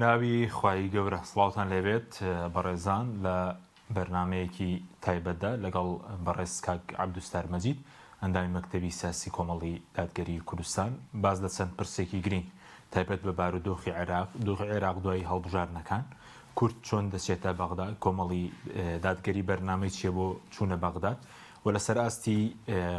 بەناوی خوای گەورە سڵاوتان لێبێت بەڕێزان لە بەرنامەیەکی تایبەتدا لەگەڵ بەڕێز کاک عەبدولستار مەجید ئەندامی مەکتەبی سیاسی کۆمەڵی دادگەری کوردستان باس لە چەند پرسێکی گرینگ تایبەت بە بارودۆخی عێراق دۆخی عێراق دوای هەڵبژاردنەکان کورد چۆن دەچێتە بەغدا کۆمەڵی دادگەری بەرنامەی چیە بۆ چوونە بەغداد و لەسەر ئاستی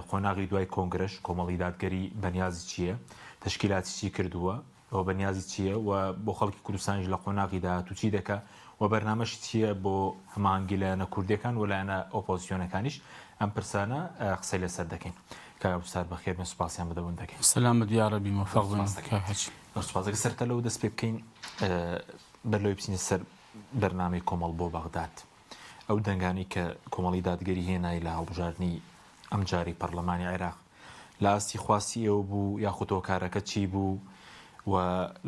قۆناغی دوای کۆنگرەش کۆمەڵی دادگەری بەنیازی چییە تەشکیلاتی چی کردووە و بەنیازی چییە و بۆ خەڵکی کوردستانیش لە قۆناغی داهاتوو چی دەکا و بەرنامەشی چییە بۆ هەماهەنگی لایەنە کوردیەکان و لایەنە ئۆپۆزسیۆنەکانیش ئەم پرسانە قسەی لەسەر دەکەین. کاک عەبدولستار بەخێر بێن سوپاسیان بە دەبوون دەکەین. سەلامەت یاڕەبی مۆفەق بن کاک حەجی. زۆر سوپاس. ئەگەر سەرەتا لەوە دەست پێ بکەین بەر لەوەی بچینە سەر بەرنامەی کۆمەڵ بۆ بەغداد ئەو دەنگانەی کە کۆمەڵی دادگەری هێنای لە هەڵبژاردنی ئەمجارەی پەڕلەمانی عێراق لە ئاستی خواستی ئێوە بوو یاخود هۆکارەکە چی بوو و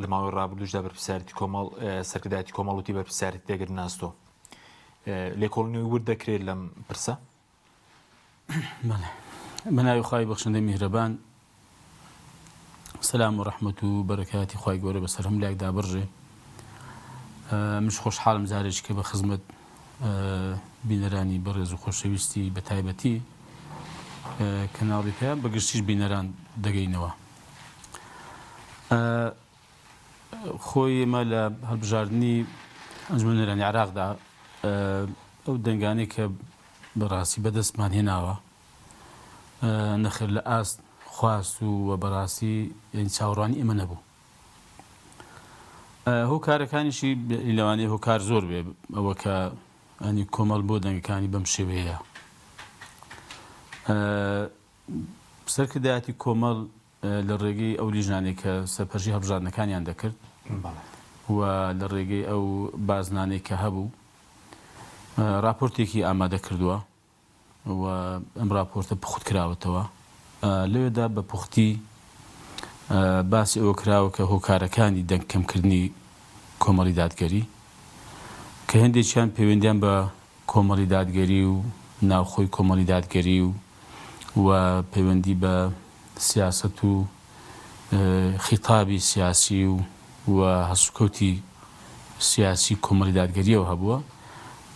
لە ماوەی ڕابردووشدا بەرپرسیارەتی کۆمەڵ سەرکردایەتی کۆمەڵ وتی بەرپرسیارەتی دەگرنە ئەستۆ لێکۆڵینەوەی ورد دەکرێت لەم پرسە؟ بەڵێ بە ناوی خوای بەخشندەی میهرەبان سەلام و ڕەحمەت و بەرەکاتی خوای گەورە بەسەر هەموو لایەکدا بڕژێ منش خۆشحاڵم جارێکی کە بە خزمەت بینەرانی بەڕێز و خۆشەویستی بە تایبەتی کەناڵی پەیام بە گشتیش بینەران دەگەینەوە خۆی ئێمە لە هەڵبژاردننی ئەنجومەنەرانی عراقدا ئەو دەنگانەی کە بەڕاستی بەدەستمان هێناوە نەخێر لە ئاست خواست و و بەڕاستی یانی چاوەڕوانی ئێمە نەبوو. هۆکارەکانیشی لەوانەیە هۆکار زۆر بێ ئەوە کە ئەنی کۆمەڵ بۆ دەنگەکانی بەم شێوەیە سەرکردایەتی کۆمەڵ لە ڕێگەی ئەو لیژنانەی کە سەرپەرشی هەڵبژاردنەکانیان دەکرد و لە ڕێگەی ئەو بازنانەی کە هەبوو ڕاپۆرتێکی ئامادە کردووە و ئەم ڕاپۆرتە پوخت کراوەتەوە. لەوێدا بە پوختی باسی ئەوە کراوە کە هۆکارەکانی دەنگ کەمکردنی کۆمەڵی دادگەری کە هێندێکیان پەیوەندیان بە کۆمەڵی دادگەری و ناوخۆی کۆمەڵی دادگەری و و پەیوەندی بە سیاسەت و خیتابی سیاسی و و هەڵسوکەوتی سیاسی کۆمەڵی دادگەرییەوە هەبووە،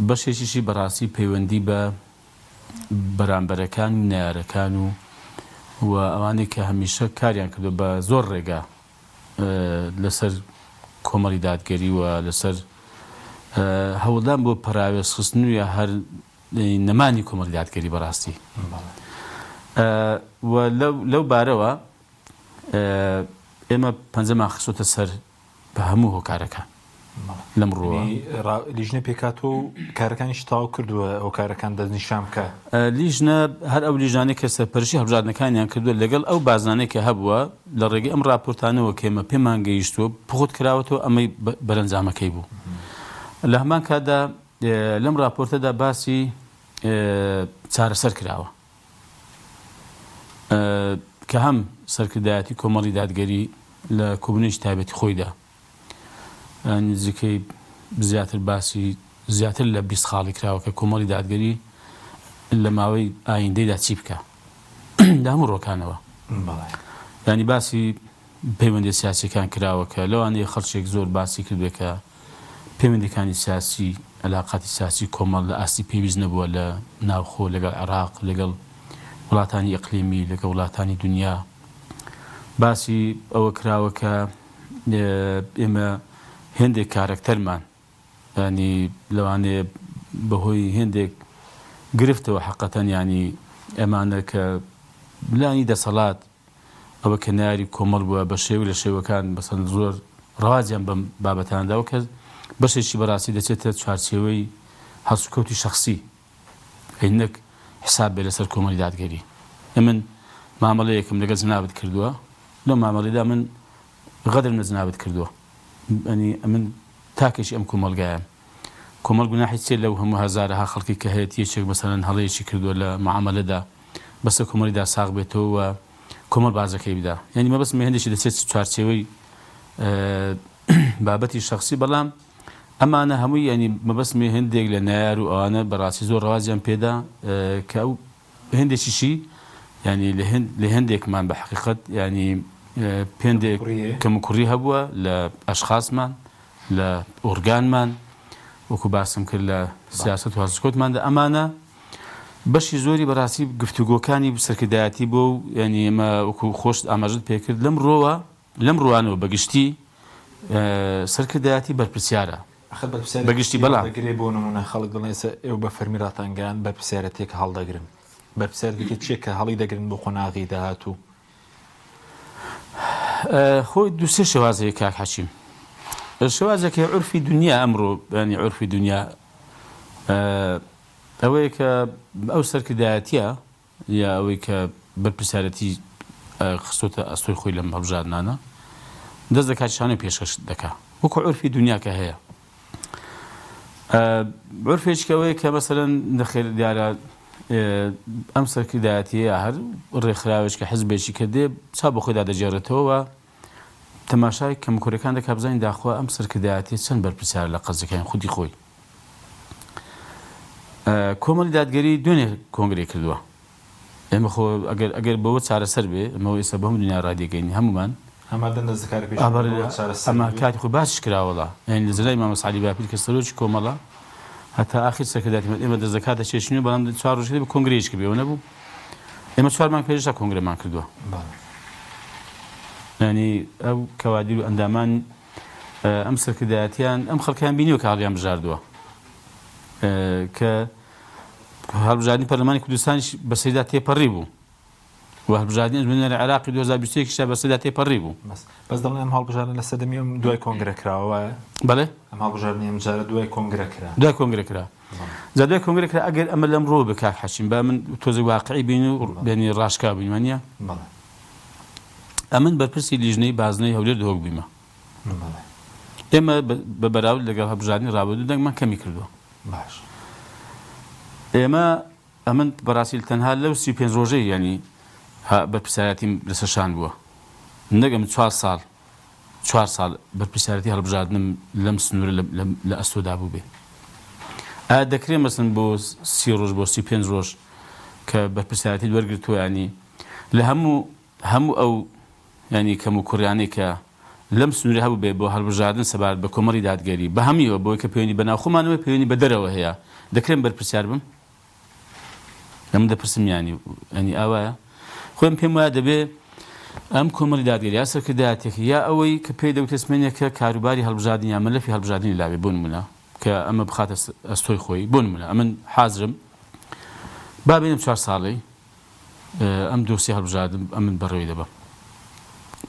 بەشێکیشی بەڕاستی پەیوەندی بە بەرامبەرەکان و نەیارەکان و و ئەوانەی کە هەمیشە کاریان کردووە بە زۆر ڕێگا لەسەر کۆمەڵی دادگەری و لەسەر هەوڵدان بۆ پەراوێزخستن و یا هەر نەمانی کۆمەڵی دادگەری بەڕاستی و لەو بارەوە ئێمە پەنجەمان خستۆتە سەر بە هەموو هۆکارەکان لەم ڕووەوە. لیژنە پێکهاتووە و کارەکانیشی تەواو کردووە هۆکارەکان دەستنیشان بکا؟ لیژنە هەر ئەو لیژنانەی کە سەرپەرشتی هەڵبژاردنەکانیان کردووە لەگەڵ ئەو بازنانەی کە هەبووە لە ڕێگەی ئەم ڕاپۆرتانەوە کە ئێمە پێمان گەیشتووە پوخت کراوەتەوە ئەمەی بەرەنجامەکەی بوو. لە هەمان کاتدا لەم ڕاپۆرتەدا باسی چارەسەر کراوە. کە هەم سەرکردایەتی کۆمەڵی دادگەری لە کۆبوونەوەیەکی تایبەتی خۆیدا نزیکەی زیاتر باسی زیاتر لە 20 خاڵی کراوە کە کۆمەڵی دادگەری لە ماوەی ئایندەیدا چی بکە لە هەموو ڕۆکانەوە ینی باسی پەیوەندیە سیاسیەکان کراوە کە لەوانەیە خەڵکێک زۆر باسی کردبێ کە پەیوەندیەکانی سیاسی علاقاتی سیاسی کۆمەڵ لە ئاستی پێویست نەبووە لە ناوخۆ لەگەڵ عێراق لەگەڵ وڵاتانی ئیقلیمی لەگەڵ وڵاتانی دنیا باسی ئەوە کراوە کە ئێمە هێندێک کارەکتەرمان ینی لەوانەیە بەهۆی هێندێک گرفتەوە حقەتەن ینی ئەمانە کە لانی دەسەڵات ئەوە کە نەیاری کۆمەڵ بووە بە شێوەیەک لە شێوەکان مەسەلەن زۆر ڕەواجیان بەم بابەتانە داوە کە بەشێکی بەڕاستی دەچێتە چوارچێوەی هەڵسوکەوتی شەخسی ئەی نەک حساب بێ لەسەر کۆمەڵی دادگەری ئەمن مامەڵەیەکم لەگەڵ جنابت کردووە لەو مامەڵەیدا من غەدرم لە جنابت کردووە ئەنی ئەمن تاکێکی ئەم کۆمەڵگایەم کۆمەڵ گوناحی چیە لەو هەموو هەزارەها خەڵکی کە هەیەتی یەکێک مەسەلەن هەڵەیەکی کردووە لە معامەلەدا بەسە کۆمەڵیدا ساغ بێتەوە و کۆمەڵ باجەکەی بدا یعنی مەبەستم هێندێکی دەچێت چوارچێوەی بابەتی شخصی بەڵام ئەمانە هەمووی ینی مەبەستم هێندێک لە نایار و ئەوانە بەڕاستی زۆر ڕەواجیان پێدا کە ئەو هێندێکیشی ینی لە هێندێکمان بە حقیقت ینی پێندێک کەموکوڕی هەبووە لە ئەشخاصمان. لە ئۆرگانمان وەکو باسم کرد لە سیاسەت و هەڵسوکەوتماندا ئەمانە بەشی زۆری بەڕاستی گفتوگۆکانی سەرکردایەتی بۆ و یعنی ئێمە وەکو خۆشت ئاماژەت پێکرد لەم ڕۆوە لەم ڕوانەوە بەگشتی سەرکردایەتی بەرپرسیارە ئەخر بەرپرسیارێتی بەگشتی بەڵام هەڵدەگرێ بۆ نمونە خەڵک دەڵێن ئێستا ئێوە بە فەرمی ڕاتانگەیاند بەرپرسیارەتیەک هەڵدەگرن بەرپرسیارەتیەکە چیە کە هەڵی دەگرن بۆ قۆناغی داهاتوو؟ خۆی دوو سێ شێواز هەیە کاک حەکیم شێوازێک هەیە عورفی دنیا ئەمڕۆ ینی عورفی دنیا ئەوەیە کە ئەو سەرکردایەتیە یا ئەوەی کە بەرپرسیارەتی خستۆتە ئەستۆی خۆی لەم هەڵبژاردنانە دەست دەکات شانۆی پێشکەش دەکا وەکو عورفی دنیا کە هەیە عورفێکی کە ئەوەیە کە مەسەلەن نەخێر دیارە ئەم سەرکردایەتیە هەر ڕێکخراوێک کە حزبێکی کە دێ چاو بە خۆیدا دەگێڕێتەوە تەماشای کەموکورەکان دەکات بزانین داخوا ئەم سەرکردایەتیە چەند بەرپرسیارە لە قەرزەکانی خودی خۆی. کۆمەڵی دادگەری دوێنێ کۆنگرەی کردووە. ئێمە خۆ ئەگەر ئەگەر بەوە چارەسەر بێ ئەمە ئێستا بە هەموو دنیا ڕادیگەین هەمومان ئامادەن دەست لە کارە پێش بەوە چارەسەر ئەمە کاتی خۆی باسیش کراوەڵا یانی لە جەنابی مامۆستا عەلی باپیر کە سەرۆکی کۆمەڵە هەتا ئاخیر سەرکردایەتی ئێمە دەست لە کار دەکێشینەوە بەڵام چوار ڕۆژی دەبێ کۆنگرەیەکی کردبێ ئەوە نەبوو ئێمە چوار مانگ پێش ئێستا کۆنگرەمان کردووە. یانی ئەو کەوادیر و ئەندامان ئەم سەرکردایەتیان ئەم خەڵکیان بینیوە کە هەڵیان بژاردووە کە هەڵبژاردنی پەرلەمانی کوردستانیش بەسەریدا تێپەڕی بوو و هەڵبژاردنی ئەنجومەنی عێراقی 2021 یشدا بەسەریدا تێپەڕی بوو. بەس بەس دەڵێن ئەم هەڵبژاردنە لە سەردەمی ئەم دوای کۆنگرە کراوە وایە؟ بەڵێ. ئەم هەڵبژاردنەی ئەم جارە دوای کۆنگرە کرا. دوای کۆنگرە کرا. جا دوای کۆنگرە کرا ئەگەر ئەمە لەم ڕووە بێ کاک حەکیم با من تۆزێک واقعی بین و بێنی ڕاشکاو بین وانییە؟ بەڵێ. ئەمن بەرپرسی لیژنەی بازنەی هەولێر دهۆک بوویمە. بەڵێ. ئێمە بە بەراورد لەگەڵ هەڵبژاردنی ڕابردوو دەنگمان کەمی کردووە. باش. ئێمە ئەمن بەڕاستی تەنها لەو 35 ڕۆژەی یانی بەرپرسیارەتیم لەسەر شان بووە نەک ئەمن چوار ساڵ چوار ساڵ بەرپرسیارەتی هەڵبژاردنم لەم سنوورە لە ئەستۆدا بووبێ. ئایا دەکرێ مەسەن بۆ 30 ڕۆژ بۆ 35 ڕۆژ کە بەرپرسیارەتیت وەرگرتووە یانی لە هەموو هەموو ئەو یانی کەموکوڕیانەی کە لەم سنوورە هەبووبێ بۆ هەڵبژاردن سەبارەت بە کۆمەڵی دادگەری بە هەموویەوە بەوەی کە پەیوەندی بە ناوخۆمانەوە پەیوەندی بە دەرەوە هەیە دەکرێ من بەرپرسیار بم؟ لە من دەپرسم یانی یانی ئاوایە؟ خۆم پێم وایە دەبێ ئەم کۆمەڵی دادگەری یا سەرکردایەتێکی یا ئەوەی کە پێی دەوترێ سمێنێکە کاروباری هەڵبژاردن یا مەلەفی هەڵبژاردنی لابێ بۆ نموونە کە ئەمە بخاتە ئەستۆی خۆی بۆ نموونە ئەمن حازرم با بێنم چوار ساڵەی ئەم دۆسیە هەڵبژاردن ئەمن بەڕێوەی دەبەم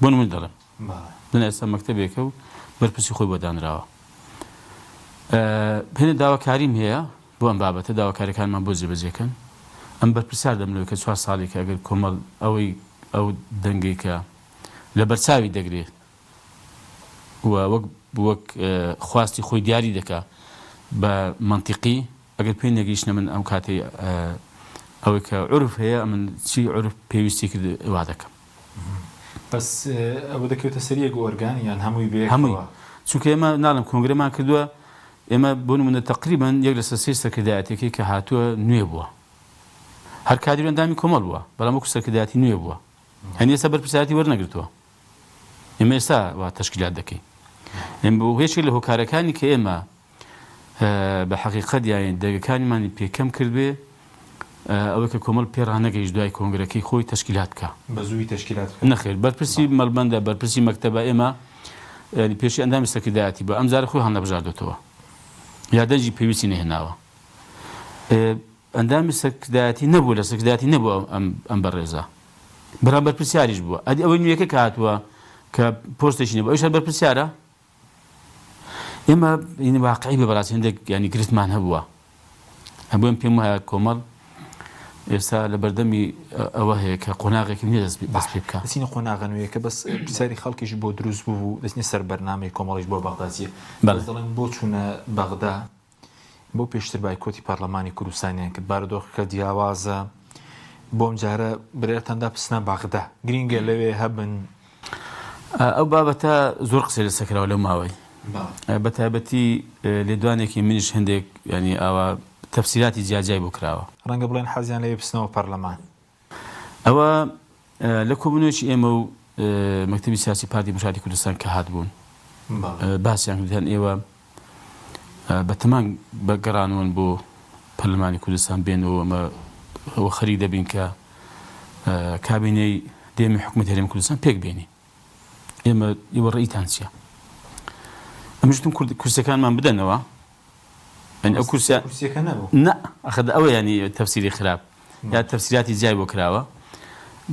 بۆ نمونە دەڵێم من ئێستا مەکتەبێکە و بەرپرسی خۆی بۆ دانراوە هێنە داواکاریم هەیە بۆ ئەم بابەتە داواکاریەکانمان بۆ جێبەجێکەن ئەم بەرپرسیار دەم لەوەی کە چوار ساڵی کە ئەگەر کۆمەڵ ئەوەی ئەو دەنگەی کە لە بەرچاوی دەگرێت و وەک وەک خواستی خۆی دیاری دەکا بە مەنتیقی ئەگەر پێی نەگەیشتنە من ئەم کاتەی ئەوەی کە عورف هەیە ئەمن چی عورف پێویستی کرد وا دەکەم. بەس ئەوە دەکەوێتە سەر یەک ئۆرگان یان هەمووی بەیەکەوە؟ هەمووی چونکە ئێمە ناڵێم کۆنگرەمان کردووە ئێمە بۆ نمونە تەقریبەن یەک لەسەر سێی سەرکردایەتیەکەی کە هاتووە نوێ بووە هەر کادیر و ئەندامی کۆمەڵ بووە بەڵام وەکو سەرکردایەتی نوێ بووە هەنی ئێستا بەرپرسیارەتی وەرنەگرتووە ئێمە ئێستا وا تەشکیلات دەکەین ئێمە بۆ یەکێک لە هۆکارەکانی کە ئێمە بە حەقیقەت یانی دەنگەکانیمانی پێ کەم کردبێ ئەوەی کە کۆمەڵ پێ ڕانەگەیشت دوای کۆنگرەکەی خۆی تەشکیلات بکا. بە زووی تەشکیلات بکا. نەخێر بەرپرسی مەڵبەندە بەرپرسی مەکتەبە ئێمە یانی پێشی ئەندامی سەرکردایەتی بووە ئەمجارە خۆی هەڵنەبژاردۆتەوە یا دەنگی پێویستی نەهێناوە ئەندامی سەرکردایەتی نەبوو لە سەرکردایەتی نەبوو ئەم ئەم بەڕێزە بەڵام بەرپرسیاریش بووە ئەدی ئەوەی نوێیەکە کە هاتووە کە پۆستێکی نەبوو ئەویش هەر بەرپرسیارە ئێمە یعنی واقعی بێ بەڕاستی هەندێک یعنی گرفتمان هەبووە هەبووم پێم وایە کۆمەڵ ئێستا لە بەردەمی ئەوە هەیە کە قۆناغێکی نوێ دەست دەست پێ بکە دەچینە قۆناغە نوێیەکە بەس پرسیاری خەڵکیش بۆ دروست بوو دەچینە سەر بەرنامەی کۆمەڵیش بۆ بەغدا چییە بەس دەڵێن بۆ چوونە بەغدا بۆ پێشتر بایکۆتی پەرلەمانی کوردستانیان کرد بارودۆخەکە جیاوازە بۆم جارە برێتان دا بچنە بەغدا گرینگە لەوێ هەبن. ئەو بابەتە زۆر قسەی لەسەر کراوە لەو ماوەی بە تایبەتی لێدوانێکی منیش هەندێک ینی ئاوا تەفسیراتی جیاجیای بۆ کراوە. ڕەنگە بڵێن حەزیان لەوێ بچنەوە پەرلەمان. ئەوە لە کۆبوونەوەیەکی ئێمە و مەکتەبی سیاسی پارتی دیموکراتی کوردستان کە هاتبوون. باسیان کردیان ئێوە بەتەمان بە گەڕانەوەن بۆ پەرلەمانی کوردستان بێنەوە ئەمە وە خەریک دەبین کە کابینەی دێمی حکوومەت هەرێمی کوردستان پێک بێنی ئێمە ئێوە ڕێیتان چییە؟ ئەمشتم کورد کورسەکانمان بدەنەوە یعنی ئەو کورسە کورسیەکە نەبوو نا ئەخە ئەوە ینی تەفسیری خراپ یا تەفسیراتی جیای بۆ کراوە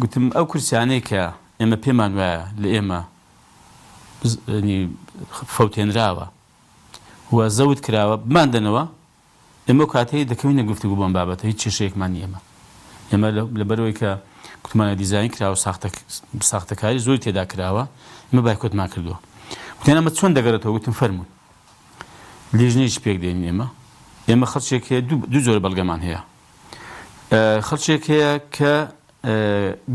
گوتم ئەو کورسیانەی کە ئێمە پێمان وایە لە ئێمە فەوتێنراوە و زەوت کراوە بماندەنەوە ئێمە ئەو کاتەی دەکەوینە گفتوگۆ بۆ ئەم بابەتە هیچ کێشەیەکمان نییە ئێمە ئێمە لەبەرەوەی کە گوتمانە دیزاین کراوە ساختە ساختەکاری زۆری تێدا کراوە ئێمە بایکۆتمان کردووە گوتیان ئەمە چۆن دەگەڕێتەوە گوتم فەرموون لیژنەیەکی پێک دێنین ئێمە ئێمە خەڵکێک هەیە دوو جۆرە بەڵگەمان هەیە خەڵکێک هەیە کە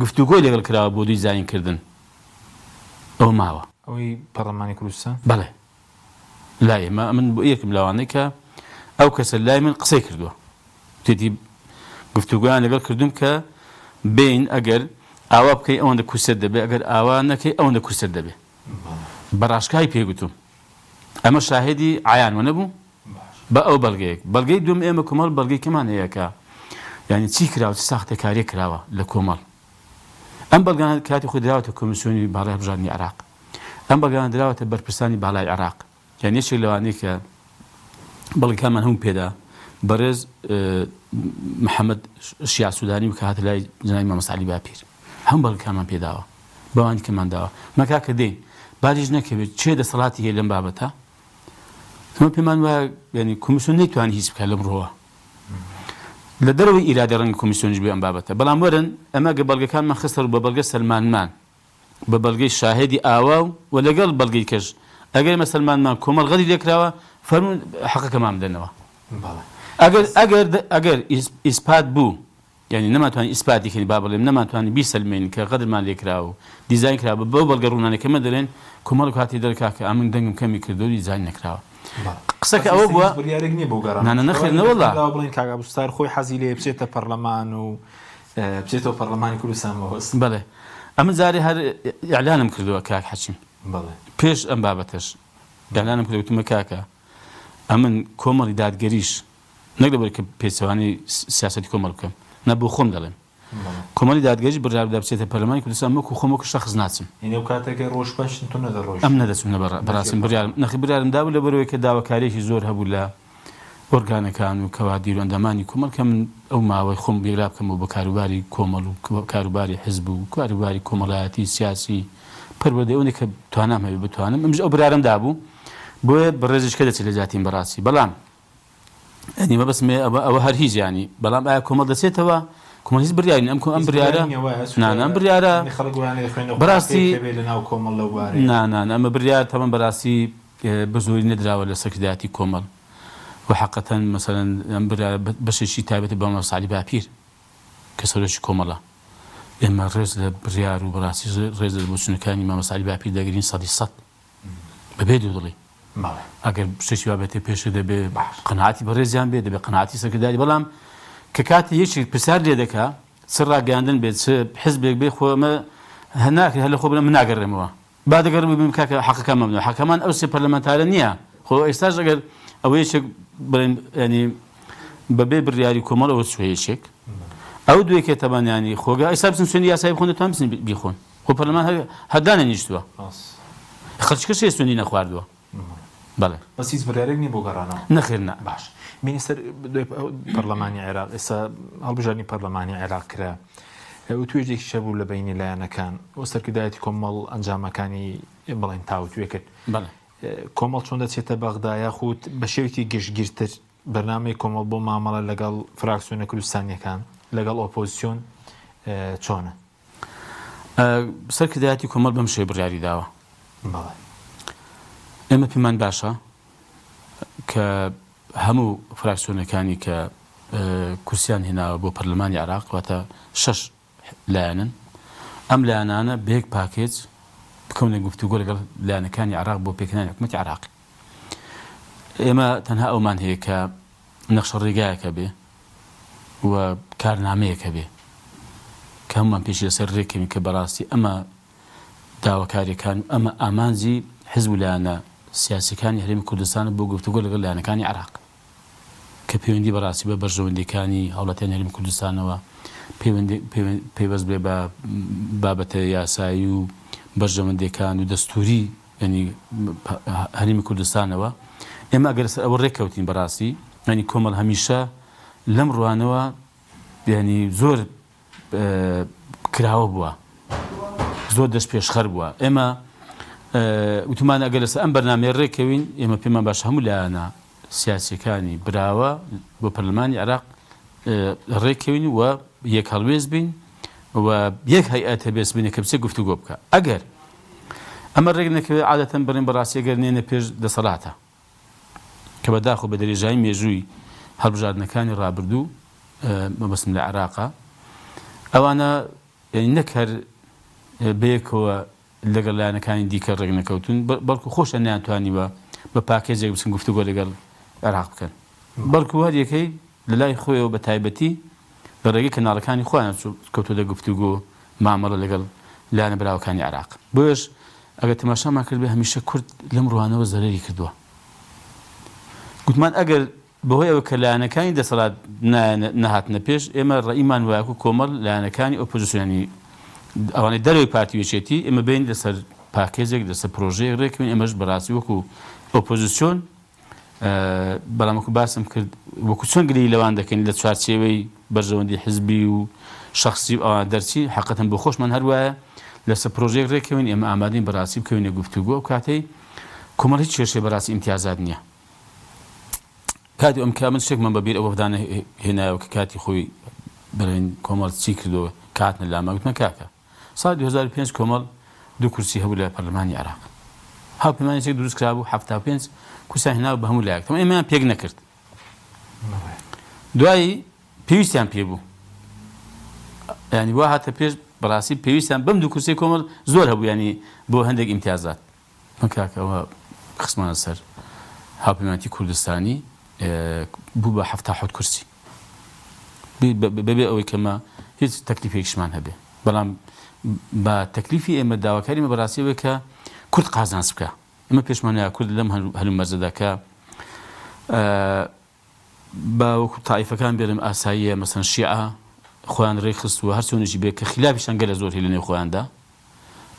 گفتوگۆی لەگەڵ کراوە بۆ دیزاین کردن ئەوە ماوە. ئەوەی پەڕلەمانی کوردستان؟ بەڵێ لای ئێمە ئەمن بۆ یەکم لەوانەی کە ئەو کەسە لای من قسەی کردووە وتێتی گفتوگۆیان لەگەڵ کردوم کە بین ئەگەر ئاوا بکەی ئەوەندە کورسەت دەبێ ئەگەر ئاوا نەکەی ئەوەندە کورسەت دەبێ بە ڕاشکاوی پێی گوتوم ئەمە شاهێدی عیان وە نەبوو بە ئەو بەڵگەیەک بەڵگەی دوم ئێمە کۆمەڵ بەڵگەی کەمان هەیە کە یعنی چی کراوە چ ساختەکاریە کراوە لە کۆمەڵ ئەم بەڵگانە کاتی خۆی دراوەتە کۆمیسیۆنی باڵای هەڵبژاردنی عێراق. ئەم بەڵگانە دراوەتە بەرپرسانی باڵای عێراق. یان یەکێک لەوانەی کە بەڵگەکانمان هەموو پێدا بەڕێز محەممەد شیاع سوودانی و کە هاتە لای جەنابی مامۆستا عەلی باپیر هەموو بەڵگەکانمان پێداوە بەوانی کەمان داوە مە کاکە دێین باریش نەکەوێت چێ دەسەڵاتی هەیە لەم بابەتە ئەمە پێمان وایە یعنی کۆمیسیۆن نەیتوانی هیچ بکات لەم ڕووەوە لە دەرەوەی ئیرادەی ڕەنگە کۆمیسیۆنیش بێ ئەم بابەتە، بەڵام وەرن ئەمە گەر بەڵگەکانمان خستە ڕوو بە بەڵگە سەلماندمان بە بەڵگەی شاهێدی ئاوا و و لەگەڵ بەڵگەی کەش ئەگەر ئێمە سەلماندمان کۆمەڵ غەدری لێکراوە فەرموون حەقەکەمان بدەنەوە. بەڵێ. ئەگەر ئەگەر ئەگەر ئیسپات بوو یانی نەمانتوانی ئیسپاتی کەین با بڵێم نەمانتوانی بیسەلمێنین کە غەدرمان لێکراوە و دیزاین کراوە بەو بەڵگە ڕوونانەی کە من دەلێن کۆمەڵێک هاتیە دەر کاکە ئەمن دەنگم کەمی کردووە و دیزاین نەکراوە قسەکە ئەوە بووە بڕیارێک نییە بۆ گەڕانەوە نا نا نەخێر نەوەڵا بڵێن کاک عەبدولستار خۆی حەزی لێیە بچێتە پەڕلەمان و بچێتەوە پەڕلەمانی کوردستان بۆ هۆست بەڵێ ئەمن جارێ هەر ئیعلانم کردووە کاک حەکیم بەڵێ پێش ئەم بابەتەش ئیعلانم کردووە وتمە کاکە ئەمن کۆمەڵی دادگەریش نەک لەبەر کە پێچەوانەی سیاسەتی کۆمەڵ بکەم نا بۆ خۆم دەڵێم کۆمەڵی دادگەریش بڕیار بدا بچێتە پەرلەمانی کوردستان وەکو خۆم وەکو شەخس ناچم. یانی ئەو کاتە گەر ڕۆژ پێش تۆ نەدەڕۆیشتی؟ ئەم نەدەچوم نە بەڕاستیم بڕیارم نەخێر بڕیارم دابوو لەبەرئەوەی کە داواکاریەکی زۆر هەبوو لە ئۆرگانەکان و کەوادیر و ئەندامانی کۆمەڵ کە من ئەو ماوەی خۆم یەکلا بکەمەوە بە کاروباری کۆمەڵ و کاروباری حزب و کاروباری کۆمەڵایەتی سیاسی پەروەردەی ئەوەندەی کە توانام هەبێ بتوانم ئەمنیش ئەو بڕیارەم دابوو بۆیە بەڕێزیش کە دەچێت لە جیاتیم بەڕاستی بەڵام یانی مەبەستم ئەوەیە ئەوە ئەوە هەر هیچ یانی بەڵام ئایا کۆمەڵ دەچێتەوە کۆمەڵ هیچ بڕیاری نیە ئەم ئەم هیچ بڕیارە بڕیارە نیە وایە نا چونکە نا ئەم بڕیارە هەندێک خەڵک وایان دەخوێنەوە بەڕاستی خراپەیەک هەبێ لەناو کۆمەڵ لەو بارەیەوە. نا نا نا ئەمە بڕیار تەبعەن بەڕاستی بە زۆری نەدراوە لە سەرکردایەتی کۆمەڵ و حەقەتەن مەسەلەن ئەم بڕیارە بەشێکی تایبەتە بە مامۆستا عەلی باپیر کە سەرۆکی کۆمەڵە ئێمە ڕێز لە بڕیار و بەڕاستی ڕێز لە بۆچوونەکانی مامۆستا عەلی باپیر دەگرین سەدی سەد بەبێ دوودڵی ئەگەر شتێکی وا بێتە پێشێ دەبێ قەناعەتی بەڕێزیان بێ دەبێ قەناعەتی سەرکرداری بەڵام کە کاتی یەکێک پرسیار لێ دەکا چ ڕاگەیاندن بێت چ حزبێک بێ خۆ ئەمە هەر ناکرێت هەر لە خۆ بڵێ من ناگەڕێمەوە با دەگەڕێم ببینم کاکە حەقەکان مەمنوع حەقەمان ئەو سێ پەرلەمانتارە نییە خۆ ئێستاش ئەگەر ئەوە یەکێک بڵێن ینی بەبێ بڕیاری کۆمەڵ ئەوە چوە یەکێک ئەو دوێکێ تەبان ینی خۆگە ئێستا بچن سوێندی یاسایی بخۆن دەتوان بچن بیخۆن خۆ پەرلەمان هەر هەر دانەنیشتووە خەڵکی کەس سوێندی نەخواردووە بەڵێ بەس هیچ بڕیارێک نییە بۆ گەڕانەوە نەخێر نا باش بینی سەر دوای پەرلەمانی عێراق ئێستا هەڵبژاردنی پەرلەمانی عێراق کرا وتوێژێکیش هەبوو لە بینی لایەنەکان و سەرکردایەتی کۆمەڵ ئەنجامەکانی بڵێن تاوتوێ کرد بەڵێ کۆمەڵ چۆن دەچێتە بەغدا یاخود بە شێوەیەکی گشتگیرتر بەرنامەی کۆمەڵ بۆ مامەڵە لەگەڵ فراکسیۆنە کوردستانیەکان لەگەڵ ئۆپۆزیسیۆن چۆنە؟ سەرکردایەتی کۆمەڵ بەم شێوەیە بڕیاری داوە. ئێمە پێمان باشە کە هەموو فراکسیۆنەکانی کە کورسیان هێناوە بۆ پەرلەمانی عێراق واتە شەش لایەنن ئەم لایەنانە بە یەک پاکێج بکەونە گفتوگۆ لەگەڵ لایەنەکانی عێراق بۆ پێکهێنانی حکوومەتی عێراقی. ئێمە تەنها ئەومان هەیە کە نەخشە ڕێگایەک هەبێ و کارنامەیەک هەبێ کە هەموومان پێشی لەسەر رێکەوین کە بەڕاستی ئەمە داواکاریەکان و ئەمە ئامانجی حزب و لایەنە. سیاسیەکانی هەرێمی کوردستانە بۆ گفتوگۆ لەگەڵ لایەنەکانی عێراق کە پەیوەندی بەڕاستی بە بەرژەوەندیەکانی هاوڵاتیانی هەرێمی کوردستانەوە پەیوەندی پەیوەست بێ بە بابەتە یاسایی و بەرژەوەندیەکان و دەستوری یانی هەرێمی کوردستانەوە ئێمە ئەگەر لەسەر ئەوە ڕێککەوتین بەڕاستی یانی کۆمەڵ هەمیشە لەم ڕوانەوە یانی زۆر کراوە بووە زۆر دەست پێشخەر بووە ئێمە وتمان ئەگەر لەسەر ئەم بەرنامەیە ڕێکەوین ئێمە پێمان باش هەموو لایەنە سیاسیەکانی براوە بۆ پەرلەمانی عێراق ڕێکەوین و یەک هەڵوێست بین و یەک هەیئەت هەبێت بینە کە بچێت گفتوگۆ بکە ئەگەر ئەمە ڕێک نەکەوێت عادەتەن بڕین بەڕاستی ئەگەر نێنە پێش دەسەڵاتە کە بەداخەوە بە درێژایی مێژووی هەڵبژاردنەکانی ڕابردوو مەبەستم لە عێراقە ئەوانە نەک هەر بەیەکەوە لەگەڵ لایەنەکانی دیکە ڕێک نەکەوتون بەڵکو خۆشیان نەیانتوانیوە بە پاکێجێک بچن گفتوگۆ لەگەڵ عێراق بکەن بەڵکو هەر یەکەی لە لای خۆیەوە بە تایبەتی لە ڕێگەی کەناڵەکانی خۆیان کەوتۆتە گفتوگۆ مامەڵە لەگەڵ لایەنە براوەکانی عێراق. بۆیەش ئەگەر تەماشامان کردبێ هەمیشە کورد لەم ڕوانەوە زەرەری کردووە. گوتمان ئەگەر بەهۆی ئەوە کە لایەنەکانی دەسەڵات نەهاتنە پێش، ئێمە ڕەئیمان وایە وەکو کۆمەڵ لایەنەکانی ئۆپۆزسیۆنی ئەوانەی دەرەوەی پارتی و یەکێتی ئێمە بێین لەسەر پاکێجێک لەسەر پرۆژەیەک ڕێکەوین ئێمەش بەڕاستی وەکو ئۆپۆزسیۆن بەڵام وەکو باسم کرد وەکو چۆن گلەیی لەوان دەکەین لە چوارچێوەی بەرژەوەندی حزبی و شەخسی و ئەوان دەرچین حەقەتەن بۆ خۆشمان هەر وایە لەسەر پرۆژەیەک ڕێکەوین ئێمە ئامادەین بەڕاستی بکەوینە گفتوگۆ ئەو کاتەی کۆمەڵ هیچ کێشەی بەڕاستی ئیمتیازات نییە کاتی ئەم کە من شتێکمان بە بیر ئەو وەفدانە هێنایەوە کە کاتی خۆی بڵێن کۆمەڵ چی کردووە کاتنە لامان گوتمان کاکە ساڵی 2005 کۆمەڵ دوو کورسی هەبوو لە پەرلەمانی عێراق. هاوپەیمانێتیەک دروست کرابوو 75 کورسیان هێناوە بە هەموو لایەک. تەمام ئێمەیان پێک نەکرد. دوایی پێویستیان پێ بوو. یانی وا هاتە پێش بەڕاستی پێویستیان بەم دوو کورسی کۆمەڵ زۆر هەبوو یانی بۆ هەندێک ئیمتیازات. من کاکە ئەوە خستمانە سەر هاوپەیمانێتی کوردستانی بوو بە 77 کورسی. بەبێ ئەوەی کە مە هیچ تەکلیفێکیشمان هەبێ بەڵام بە تەکلیفی ئێمە داواکاری مە بەڕاستی ئەوەیە کە کورد قازانج بکا ئێمە پێشمان وایە کورد لەم هەلومەرجەدا کە با وەکو تائیفەکان بێڵێم ئاساییە مەسەن شیعە خۆیان ڕێکخستووە هەر چۆنێکی بێ کە خلافیشان گەلە زۆر هەیە لە نێو خۆیاندا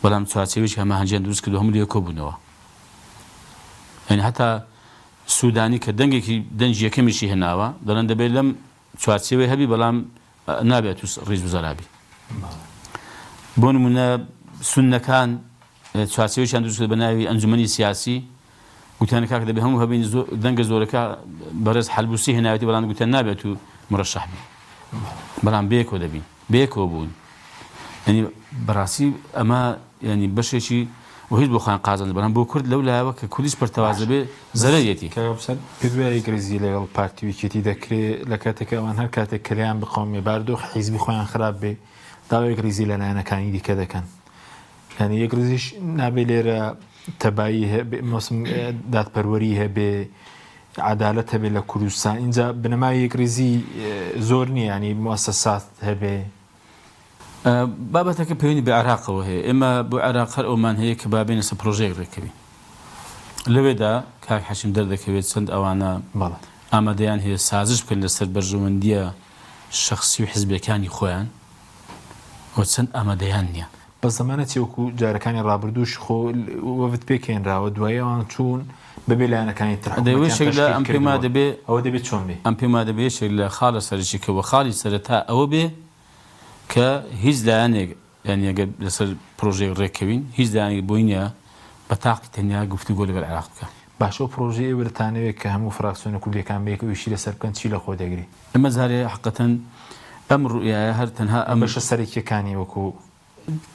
بەڵام چوارچێوەیەکی هەماهەنگیان دروست کردو هەموو لێ کۆبوونەوە یعنی هەتا سودانی کە دەنگێکی دەنگی یەکەمیشی هێناوە دەڵێن دەبێت لەم چوارچێوەی هەبی بەڵام نابێت و ڕیز وزەرا بی بۆ نمونە سوننەکان چوارچێوەیان دروست کرد بە ناوی ئەنجومەنی سیاسی گوتیان کاکە دەبێت هەموو هەبین دەنگە زۆرەکە بەڕێز حەلبوسی هێناوێتی بەڵام گوتیان نابێت و مرەشەح بی بەڵام بەیەکەوە دەبین بەیەکەوە بوون یعنی بەڕاستی ئەمە یعنی بەشێکی و هیچ بۆ خۆیان قازانج بەڵام بۆ کورد لەو لایەوە کە کوردیش پەرتەوازە بێ زەرەریەتی. کاک عەبدولستار پێت وایە یەکڕیزی لەگەڵ پارتی و یەکێتی دەکرێ لە کاتێک کە ئەوان هەر کاتێک کە لێیان بقەومێ بارودۆخی حیزبی خۆیان خراپ بێ داوای یەکڕیزی لە لایەنەکانی دیکە دەکەن یانی یەکڕیزیش نابێ لێرە تەبایی هەبێ مەسم دادپەروەری هەبێ عەدالەت هەبێ لە کوردستان ئینجا بنەمای یەکڕیزی زۆر نییە ینی موسەسات هەبێ. بابەتەکە پەیوەندی بە عێراقەوە هەیە ئێمە بۆ عێراق هەر ئەومان هەیە کە با بێینە سەر پرۆژەیەک ڕێککەوین لەوێدا کاک حەکیم دەردەکەوێت چەند ئەوانە ئامادەیان هەیە سازش بکەن لەسەر بەرژەوەندییە شەخسی و حزبیەکانی خۆیان و چەند ئامادەیان نییە. بەس زەمانە چی وەکو جارەکانی ڕابردووش خۆ وەفد پێکهێنراوە دوایی ئەوان چوون بەبێ لایەنەکانی تر حکومەتیان تەشکیل کردووە ئەوە دەبێت چۆن بێ؟ ئەم پێم وا دەبێ یەکێک لە خاڵە سەرەکیەکە وە خاڵی سەرەتا ئەوە بێ کە هیچ لایەنێک یانی ئەگەر لەسەر پرۆژەیەک ڕێککەوین هیچ لایەنێک بۆی نییە بە تاقی تەنیا گفتوگۆ لەگەڵ عێراق بکا. باشە ئەو پرۆژەی ئێوە دەتانەوێ کە هەموو فراکسیۆنە کوردیەکان بەیەکەوە ئیشی لەسەر بکەن چی لەخۆ دەگرێ؟ ئێمە جارێ حەقەتەن ئەم ڕوئیایە هەر تەنها ئەم. بەشە سەرەکیەکانی وەکو.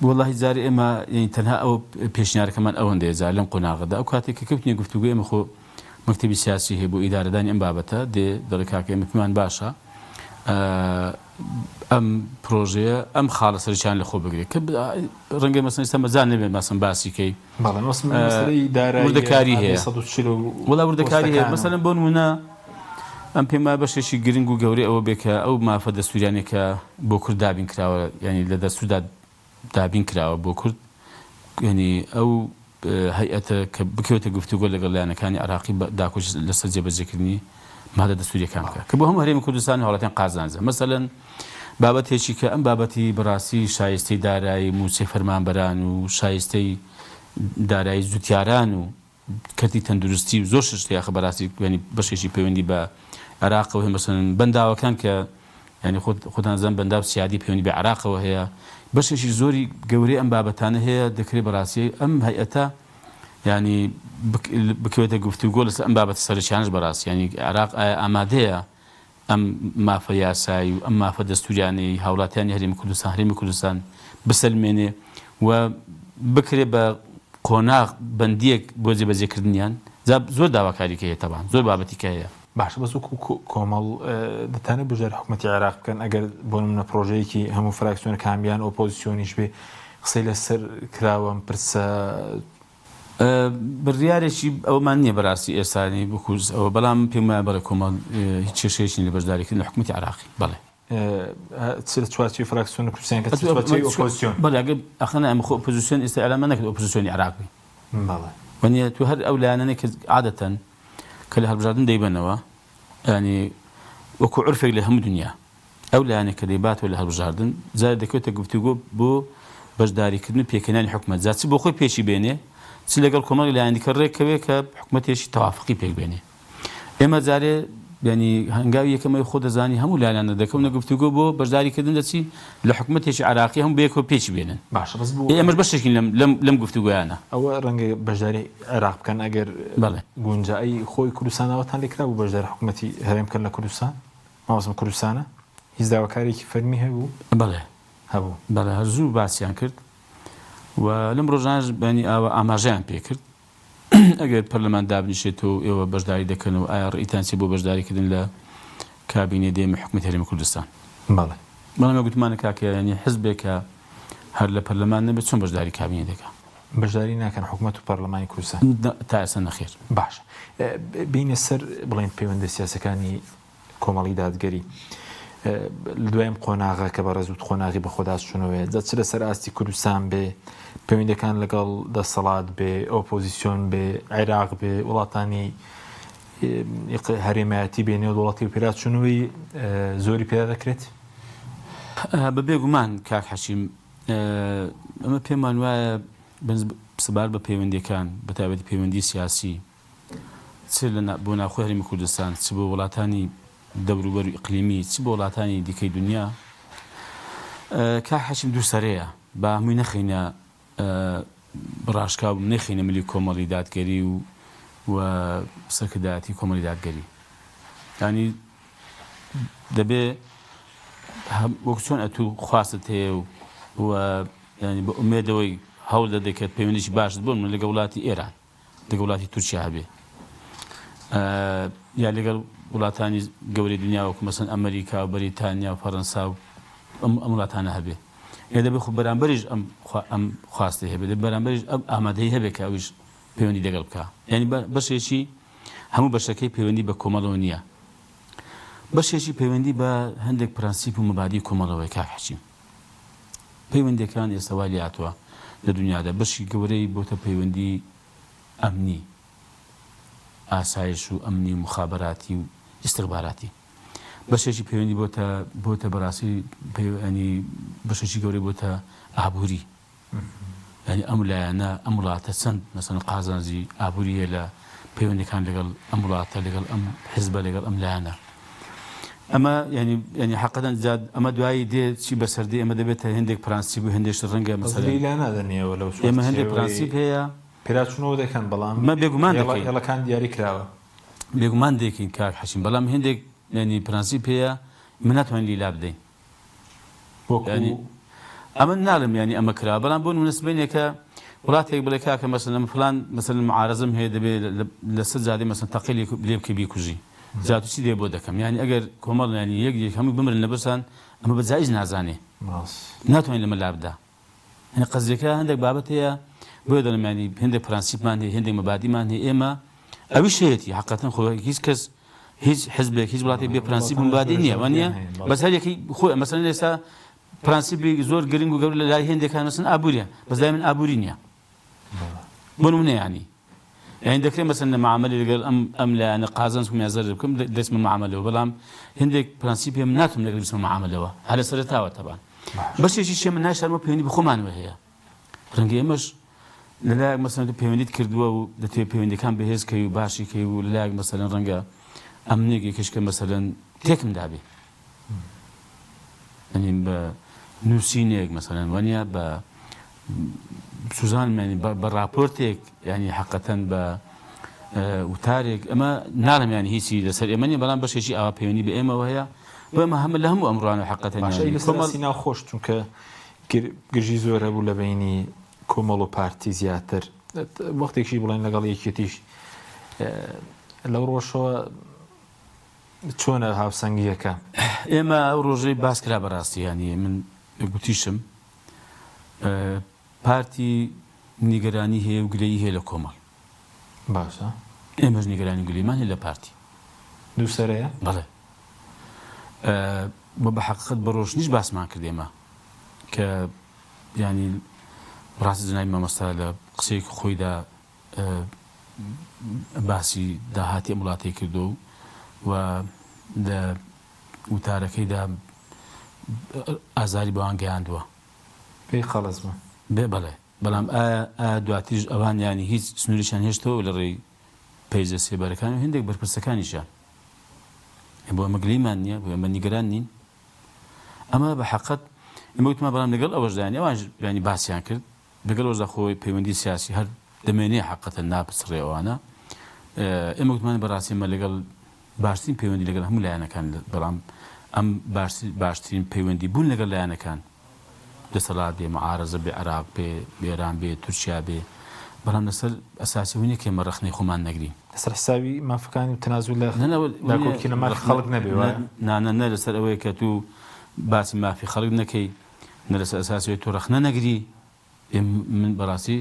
وەڵاهی جارێ ئێمە یانی تەنها ئەو پێشنیارەکەمان ئەوەندەیە جا لەم قۆناغەدا ئەو کاتێک کە کەوتینە گفتوگۆ ئێمە خۆ مەکتەبی سیاسی هەیە بۆ ئیدارەدانی ئەم بابەتە دێ دەڵێ کاکە ئێمە پێمان باشە ئەم پرۆژەیە ئەم خاڵە سەرەکیان لەخۆ بگرێت کە ڕەنگە مەسەن ئێستا مەجال نەبێت مەسەن باسی کەی بەڵێ مەسەن مەسەلەی دارایی وردەکاری هەیە 140 وەڵا وردەکاری هەیە مەسەلەن بۆ نمونە ئەم پێم وایە بەشێکی گرنگ و گەورەی ئەوە بێ کە ئەو مافە دەستوریانەی کە بۆ کورد دابین کراوە یانی لە دەستوردا دابین کراوە بۆ کورد یانی ئەو. هەیئەتە کە بکەوێتە گفتوگۆ لەگەڵ لایەنەکانی عێراقی بە داکۆکی لەسەر جێبەجێکردنی مادە دەستوورییەکان بکا کە بۆ هەموو هەرێمی کوردستان و هاوڵاتیان قازانجە. مەسەلەن بابەتێکی کە ئەم بابەتی بەڕاستی شایستەی دارایی مووچەی فەرمانبەران و شایستەی دارایی جوتیاران و کەرتی تەندروستی و زۆر شت هەیە ئاخر بەراستی یانی بەشێکی پەیوەندی بە عێراقەوە هەیە مەسەلەن بەنداوەکان کە یانی خۆت خۆتان زان بەنداو سیادی پەیوەندی بە عێراقەوە هەیە بەشێکی زۆری گەورەی ئەم بابەتانە هەیە دەکرێت بەڕاستی ئەم هەیئەتە ینی بکەوێتە گفتوگۆ لەسەر ئەم بابەتە سەرەکیانەش بەڕاستی ینی عێراق ئایا ئامادەیە ئەم مافە یاسایی و ئەم مافە دەستووریانەی هاوڵاتیانی هەرێمی کوردستان هەرێمی کوردستان بسەلمێنێ و بکرێ بە قۆناغ بەندییەک بۆ جێبەجێکردنیان، جا زۆر داواکاری کە هەیە تەبعەن زۆر بابەتی کە هەیە. باشە بەس وەکو کۆمەڵ دەتانەوێت بەشداری حکومەتی عێراق بکەن ئەگەر بۆ نمونە پرۆژەیەکی هەموو فراکسیۆنەکان یان ئۆپۆزیسیۆنیش بێ قسەی لەسەر کراوە ئەم پرسە؟ بڕیارێکی ئەوەمان نییە بەراستی ئێستا وەکو ئەوە بەڵام پێم وایە بەڵێ کۆمەڵ هیچ کێشەیەکی نیە لە بەشداریکردن لە حکومەتی عێراقی بەڵێ. چ لە چوارچێوەی فراکسیۆنە کوردستانیەکان چ لە چوارچێوەی ئۆپۆزیسیۆن؟ بەڵێ ئەگەر ئەخە نا ئێمە خۆ ئۆپۆزیسیۆن ئێستا ئیعلانمان نەکرد ئۆپۆزیسیۆنی عێراق بین. بەڵێ. وەنیە تۆ هەر ئەو لایەنانەی کە عادەتەن کە لە هەڵبژاردن دەیبەنەوە یانی وەکو عورفێک لە هەموو دنیا ئەو لایەنەی کە دەیباتەوە لە هەڵبژاردن جارێ دەکەوێتە گفتوگۆ بۆ بەشداریکردن و پێکهێنانی حکومەت جا چ بۆ خۆی پێکی بێنێ چ لەگەڵ کۆمەڵێک لایەنی دیکە ڕێککەوێ کە حکومەتێکی تەوافقی پێک بێنێ. ئێمە جارێ یانی هەنگاوی یەکەم ئەوی خۆ دەزانی هەموو لایەنانە دەکەونە گفتوگۆ بۆ بەشداریکردن لە چی لە حکومەتێکی عێراقی هەموو بەیەکەوە پێکی بێنن. باشە بەس بۆ ئێمەش بەشێکین لەم لەم لەم گفتوگۆیانە. ئەوە ڕەنگە بەشداری عێراق بکەن ئەگەر بەڵێ. گونجا ئەی خۆی کوردستان داواتان لێ کرابوو بەشداری حکومەتی هەرێم بکەن لە کوردستان؟ مامۆستا کوردستانە؟ هیچ داواکاریەکی فەرمی هەبوو؟ بەڵێ. هەبوو. بەڵێ هەر زوو باسیان کرد و لەم ڕۆژانەش یانی ئاوا ئاماژەیان پێ کرد. ئەگەر پەرلەمان دابنیشێتەوە و ئێوە بەشداری دەکەن و ئایا ڕئیتان چیە بۆ بەشداریکردن لە کابینەی دەیەمی حکومەتی هەرێمی کوردستان؟ بەڵێ. بەڵام ئێمە گوتمانە کاکە یانی حزبێک کە هەر لە پەرلەمان نەبێت چۆن بەشداری کابینە دەکا؟ بەشداری ناکەن حکومەت و پەرلەمانی کوردستان؟ تا ئێستا نەخێر. باشە بێینە سەر بڵێین پەیوەندە سیاسەکانی کۆمەڵی دادگەری لە دوای ئەم قۆناغە کە بەڕێز وت قۆناغی بەخۆداچوونەوەیە جا چ لەسەر ئاستی کوردستان بێ پەیوەندەکان لەگەڵ دەسەڵات بێ ئۆپۆزیسیۆن بێ عێراق بێ وڵاتانی هەرێمایەتی بێ نێودوڵەتی و پێداچوونەوەی زۆری پێدا دەکرێت؟ بە بێگومان کاک حەکیم ئەمە پێمان وایە سەبارەت بە پەیوەندیەکان بە تایبەتی پەیوەندی سیاسی چ لە بۆ ناوخۆی هەرێمی کوردستان، چ بۆ وڵاتانی دەوروبەر و ئیقلیمی، چ بۆ وڵاتانی دیکەی دونیا، کاک حەکیم دووسەرەیە، با هەمووی نەخەینە ڕاشکاو نەیخەینە ملی کۆمەڵی دادگەری و و سەرکردایەتی کۆمەڵی دادگەری. یانی دەبێ وەک چۆن ئەتوو خواستت هەیە و و یانی بە ئومێدەوەی هەوڵ دەدەی کە پەیوەندیی باشت بۆ نموونە لەگەڵ وڵاتی ئێران لەگەڵ وڵاتی تورکیا هەبێ یا لەگەڵ وڵاتانی گەورەی دنیا وەکو مەسەن ئەمریکا و بەریتانیا و فەرەنسا و ئەم وڵاتانە هەبێ ئێ دەبێ خۆ بەرامبەریش ئەم ئەم خواستی هەبێ دەبێ بەرامبەریش ئەم ئامادەی هەبێ کە ئەویش پەیوەندی لەگەڵ بکا یعنی بەشێکی هەموو بەشەکەی پەیوەندی بە کۆمەڵەوە نییە بەشێکی پەیوەندی بە هەندێک پرەنسیپ و مەبادی کۆمەڵەوەی کاک حەکیم پەیوەندیەکان ئێستا وای لێهاتوە لە دونیادا بەشی گەورەی بۆتە پەیوەندی ئەمنی ئاسایش و ئەمنی و موخابەراتی و ئیستخباراتی بەشێکی پەیوەندی بۆتە بۆتە بەڕاستی پەیوەنی بەشێکی گەورەی بۆتە ئابووری یانی ئەم لایەنە ئەم وڵاتە چەند مەسەلەن قازانجی ئابووری هەیە لە پەیوەندیەکان لەگەڵ ئەم وڵاتە لەگەڵ ئەم حزبە لەگەڵ ئەم لایەنە ئەمە ینی ینی حقەدەن زیاد ئەمە دوایی دێ چی بەسەر دێ ئەمە دەبێتە هەندێک پرەنسیپ و هەندێک شت ڕەنگە مەسەلەن لا نادەنیەوە لەو ئێمە هەندێک پرەنسیپ هەیە پێداچوونەوە دەکەن بەڵام مە بێگومان دەکەین هێڵەکان دیاری کراوە بێگومان دەکەین کاک حەشیم بەڵام هەندێک ینی پرەنسیپ هەیە من ناتوانین لی لا بدەین وەکو. ئەمن ناڵێم یانی ئەمە کرا بەڵام بۆ نمونە سبەینێکە وڵاتێک بڵێ کاکە مەسەلەن ئەمن فلان مەسەلەن معارەزەم هەیە دەبێ لەسەر جادەی مەسەلەن تەقەی لێ بکەی بیکوژی جا تو چی دێ بۆ دەکەم یانی ئەگەر کۆمەڵ یانی یەک یەک هەمووی بمرن لە برسان ئەمە بە جائیز نازانێ ناتوانین لەمە لابدا یانی قەزیەکە هەندێک بابەت هەیە بۆیە دەڵێم یانی هەندێک پرەنسیپمان هەیە هەندێک مەبادیمان هەیە ئێمە ئەویش هەیەتی حەقەتەن خۆ هیچ کەس هیچ حزبێک هیچ وڵاتێک بێ پرەنسیپ و مەبادی نییە وانە بەس هەر یەکەی خۆی مەسەلەن ئێستا پرەنسیپی زۆر گرنگ و گەورە لە لای هێندێکان مەسەلەن ئابووریە بەس لای من ئابووری نییە. بۆ نمونە یانی یانی دەکرێت مەسەن لە معامەلەی لەگەڵ ئەم ئەم لایەنە قازانج بکەم یا زەرەر بکەم دەچمە معامەلەوە بەڵام هەندێک پرەنسیپ هەیە من ناتوانم لەگەڵ بچمە معامەلەوە هەر لە سەرەتاوە تەبان بەشێکیش هەیە من نایشارمەوە پەیوەندی بە خۆمانەوە هەیە ڕەنگە ئێمەش لەلایەک مەسەن تۆ پەیوەندیت کردووە و دەتەوێت پەیوەندیەکان بەهێز کەی و باشی کەی و لەلایەک مەسەلەن ڕەنگە ئەمنێک یەکێش کە مەسەلەن تێکم دابێ یعنی بە نووسینێک مەسەلەن وانە بە سوزان یعنی بە ڕاپۆرتێک یعنی حقەتەن بە وتارێک ئەمە ناڵم یعنی هیچی لەسەر ئێمە نیە بەڵام بەشێکی ئاوا پەیوەندی بە ئێمەوە هەیە بۆ ئێمە هەمە لە هەموو ئەمڕوانە حقەتەن باشە یعنی لەسەر کۆمەڵ ئاستی ناوخۆش چونکە گرژی زۆر هەبوو لە بەینی کۆمەڵ و پارتی زیاتر وەختێکی بڵێن لەگەڵ یەکێتیش لەو ڕۆژەوە چۆنە هاوسەنگیەکە؟ ئێمە ئەو ڕۆژەی باس کرا بەڕاستی یانی من گوتیشم پارتی نیگەرانی هەیە و گلەیی هەیە لە کۆمەڵ. باشە. ئێمەش نیگەرانی و گلەییمان هەیە لە پارتی. دووسەرەیە؟ بەڵێ. بە بە حەقیقەت بە ڕۆشنیش باسمان کرد ئێمە کە یانی ڕاستی جەنابی مامۆستا لە قسەیەکی خۆیدا باسی داهاتی ئەم وڵاتەی کردووە و لە وتارەکەیدا ئازاری بەوان گەیاندووە. پێی قەڵس بوون. بێ بەڵێ بەڵام ئایا ئایا دواتریش ئەوان یانی هیچ سنوورێکیان هێشتەوە لە ڕێی پەیجە سێبەرەکان و هێندێک بەرپرسەکانیشیان بۆ ئەمە گلەیمان نییە بۆ ئێمە نیگەران نین ئەمە بە حەقەت ئێمە وتمان بەڵام لەگەڵ ئەوەشدا یانی ئەوانیش یانی باسیان کرد لەگەڵ ئەوەشدا خۆی پەیوەندی سیاسی هەر دەمێنێ حەقەتەن ناپچڕێ ئەوانە ئێمە وتمان بەڕاستی ئێمە لەگەڵ باشترین پەیوەندی لەگەڵ هەموو لایەنەکان بەڵام ئەم باشترین پەیوەندی بوون لەگەڵ لایەنەکان دەسەڵات بێ معارەزە بێ عێراق بێ ئێران بێ تورکیا بێ بەڵام لەسەر ئەساسی ئەوە نییە کە ئێمە ڕەخنەی خۆمان نەگرین. لەسەر حسابی مافەکانی و تەنازول لە داکۆکی لە مافی خەڵک نەبێ وایە؟ نا نا نە لەسەر ئەوەیە کە تو باسی مافی خەڵک نەکەی نە لەسەر ئەساسی ئەوەی تۆ ڕەخنە نەگری من بەڕاستی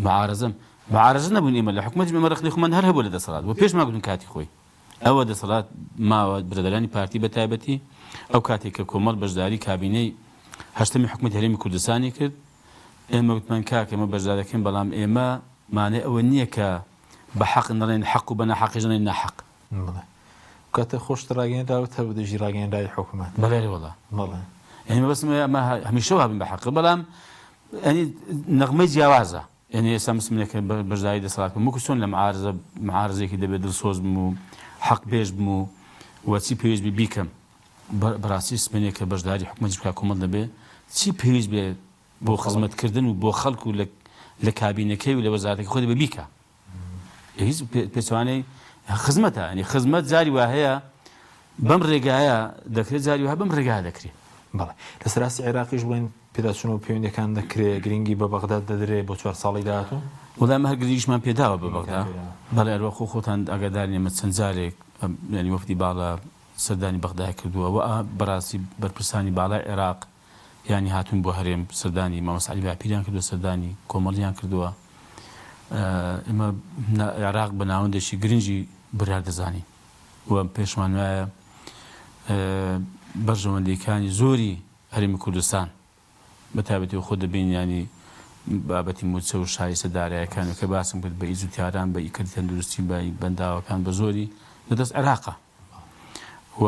معارەزەم معارەزە نەبوون ئێمە لە حکومەتیش ئێمە ڕەخنەی خۆمان هەر هەبوو لە دەسەڵات و پێشمان گوتن کاتی خۆی ئەوە دەسەڵات ماوە برادەرانی پارتی بە تایبەتی ئەو کاتێک کە کۆمەڵ بەشداری کابینەی هەشتەمی حکومەتی هەرێمی کوردستانی کرد ئێمە وتمان کاک ئێمە بەشدار دەکەین بەڵام ئێمە مانای ئەوە نییە کە بە حەق نەڵێن حەق و بە ناحەقیش نەڵێن ناحەق. بەڵێ کاتێ خۆشت ڕاگەیەنراوت هەبوو دژی ڕاگەیەنراوی حکومەت. بەڵێ ئەرێ وەڵا. بەڵێ. یانی مەبەستم ئەوەیە ئەمە هەمیشە وابین بە حەق بەڵام یانی نەغمەی جیاوازە. یانی ئێستا مەسم نیە کە بەشداری دەسەڵات بکەم وەکو چۆن لە معارزە معارزێکی دەبێت دڵسۆز بم و حەق بێژ بم و و چی پێویست بێ بیکەم بەڕاستی سبەینێ کە بەشداری حکومەتیش بکا کۆمەڵ دەبێ چی پێویست بێ بۆ خزمەتکردن و بۆ خەڵک و لە کابینەکەی و لە وەزارەتەکەی خۆی دەبێ بیکا هیچ پێچەوانەی خزمەتە ینی خزمەت جاری وا هەیە بەم ڕێگایە دەکرێت جاری وها بەم ڕێگا دەکرێت. بەڵێ لەسەر ئاستی عێراقیش بڵێن پێداچوونەوە پەیوەندیەکان دەکرێ گرنگی بە بەغداد دەدرێ بۆ چوار ساڵی داهاتوو؟ وەڵا ئێمە هەر گرنگیشمان پێداوە بە بەغدا بەڵێ ئەروە خۆ خۆتان ئاگادارن ئێمە چەند جارێک یانی وەفدی باڵا سەردانی بەغدای کردووە و بەڕاستی بەرپرسانی باڵای عێراق یانی هاتوون بۆ هەرێم سەردانی مامۆستا عەلی باپیریان کردووە سەردانی کۆمەڵیان کردووە ئێمە عێراق بە ناوەندێکی گرنگی بڕیار دەزانین و پێشمان وایە بەرژەوەندیەکانی زۆری هەرێمی کوردستان بە تایبەتی خۆ دەبین ینی بابەتی موچە و شایستە دارایەکان کە باسم کرد بە ئیزوتیاران بە ئیکردی تەندروستی بە بەنداوەکان بە زۆری لەدەست عێراقە و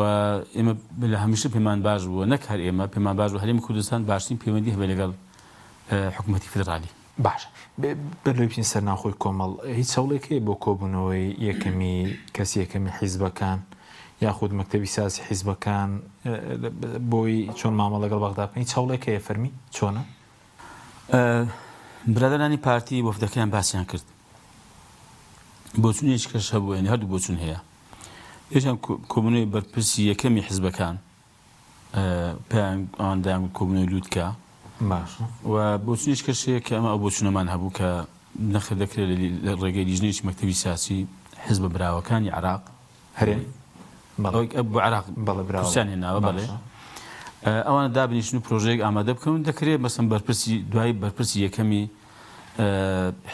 ئێمە لە هەمیشە پێمان باش بووە نەک هەر ئێمە پێمان باش بوو هەرێمی کوردستان باشترین پەیوەندی هەبێت لەگەڵ حکوومەتی فیدرالی. باشە بەر لەوەی بچین سەر ناوخۆی کۆمەڵ هیچ هەوڵێک هەیە بۆ کۆبوونەوەی یەکەمی کەسی یەکەمی حیزبەکان یاخود مەکتەبی سیاسی حیزبەکان بۆی چۆن مامەڵە لەگەڵ بەغدا بکەن هیچ هەوڵێک هەیە فەرمی چۆنە؟ برادەرانی پارتی وەفدەکەیان باسیان کرد بۆچوونێکی کەش هەبوو یانی هەردوو بۆچوون هەیە یەکیان کۆبوونەوەی بەرپرسی یەکەمی حزبەکان پێیان ئەوان دەیان گوت کۆبوونەوەی لووتکە باشە و بۆچوونێکی کەش هەیە کە ئەمە ئەو بۆچوونەمان هەبوو کە نەخێر دەکرێت لە ڕێگەی لیژنەیەکی مەکتەبی سیاسی حزبە براوەکانی عێراق هەرێم بەڵێ بۆ عێراق بەڵێ براوە کورسیان هێناوە بەڵێ باشە ئەوانە دابنیشن و پرۆژەیەک ئامادە بکەن و دەکرێت مەسەن بەرپرسی دوای بەرپرسی یەکەمی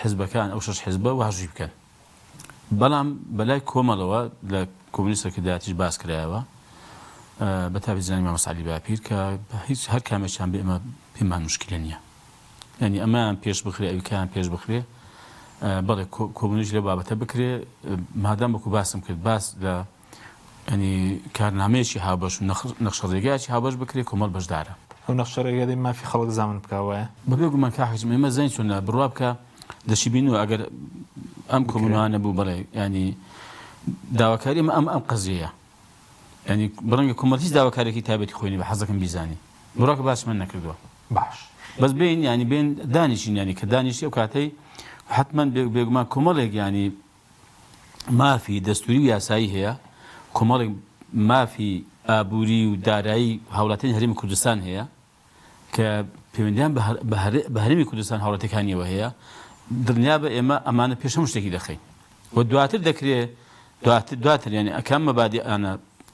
حزبەکان ئەو شەش حزبە واژووی بکەن بەڵام بەلای کۆمەڵەوە لە کۆمۆنی سەرکردایەتیش باس کرایەوە بە تایبەتی زانی مامۆستا عەلی باپیر کە هیچ هەر کامێکیان بێ ئێمە پێمان مشکلە نییە یعنی ئەمەیان پێش بخرێ ئەویکەیان پێش بخرێ. بەڵێ کۆبوونەوەیش لەو بابەتە بکرێ مادام وەکو باسم کرد باس لە ینی کارنامەیەکی هاوبەش و نەخشەڕێگایەکی هاوبەش بکرێ کۆمەڵ بەشدارە. ئەو نەخشەڕێگا دەبێ مافی خەڵک زامن بکا وایە؟ بەبێ گومان کاک حەکیم ئێمە زانین چۆنە بڕوا بکە دەشیبینەوە ئەگەر ئەم کۆبوونەوانە بوو بەڵێ ینی داواکاری ئێمە ئەم ئەم قەزیەیە ینی بڕەنگە کۆمەڵ هیچ داواکارێکی تایبەتی خۆی نیە حەزەکەم بیزانی بڕوا کە باسمان نەکردووە. باش. بەس بێین یانی بێن دانیشین یانی کە دانیشتی ئەو کاتەی حتمما بێگومان کۆمەڵێک یانی مافی دەستوری و یاسایی هەیە کۆمەڵێک مافی ئابووری و دارایی هاوڵاتیانی هەرێمی کوردستان هەیە کە پەیوەندیان بە هەرێمی کوردستان هاوڵاتیەکانیەوە هەیە دڵنیابە ئێمە ئەمانە پێش هەموو شتێکی دەخەین و دواتر دەکرێ دواتر دواتر یعنی ئەکام مەبادی ئانە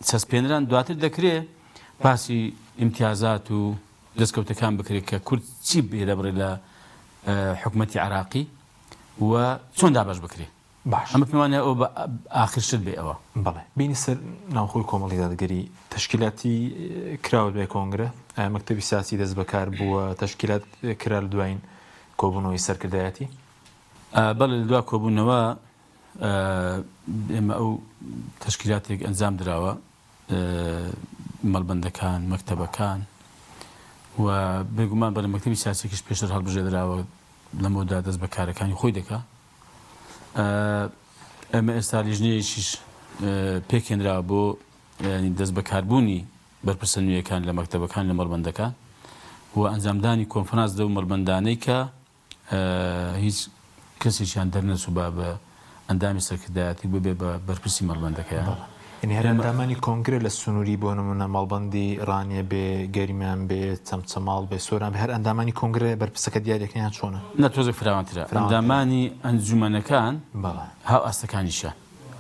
چەسپێنران دواتر دەکرێ باسی ئیمتیازات و دەستکەوتەکان بکرێت کە کورد چی پێدەبڕێت لە حکومەتی عراقی و چۆن دابەش بکرێ باش ئەمە پێم وانە ئەوە بە ئاخر شت بێ ئەوە. بەڵێ بینی سەر ناوخۆی کۆمەڵی دادگەری تەشکیلاتی کراوە دوای کۆنگرە ئایا مەکتەبی سیاسی دەست بەکار بووە تەشکیلات کرا لە دوایین کۆبوونەوەی سەرکردایەتی؟ بەڵێ لە دوا کۆبوونەوە ئێمە ئەو تەشکیلاتێک ئەنجام دراوە مەڵبەندەکان، مەکتەبەکان و بێگومان بەڵێ مەکتەبی سیاسیەکیش پێشتر هەڵبژێردراوە لەمەودا دەست بە کارەکانی خۆی دەکا. ئێمە ئێستا لیژنەیەکیش پێکهێنراوە بۆ دەست بەکاربوونی بەرپرسە نوێیەکان لە مەکتەبەکان لە مەڵبەندەکان و ئەنجامدانی کۆنفرانس لەو مەڵبەندانەی کە هیچ کەسێکیان دەرنەچوو با بە ئەندامی سەرکردایەتی ببێ بە بەرپرسی مەڵبەندەکەیان. بەڵێ یەنی هەر ئەندامانی کۆنگرە لە سنووری بۆ نموونە مەڵبەندی ڕانیە بێ، گەرمیان بێ، چەمچەماڵ بێ، سۆران بێ هەر ئەندامانی کۆنگرە بەرپرسەکە دیاری دەکەن یان چۆنە؟ نا تۆزێک فراوانترە. ئەندامانی ئەنجوومەنەکان بەڵێ. هاوئاستەکانیشیان.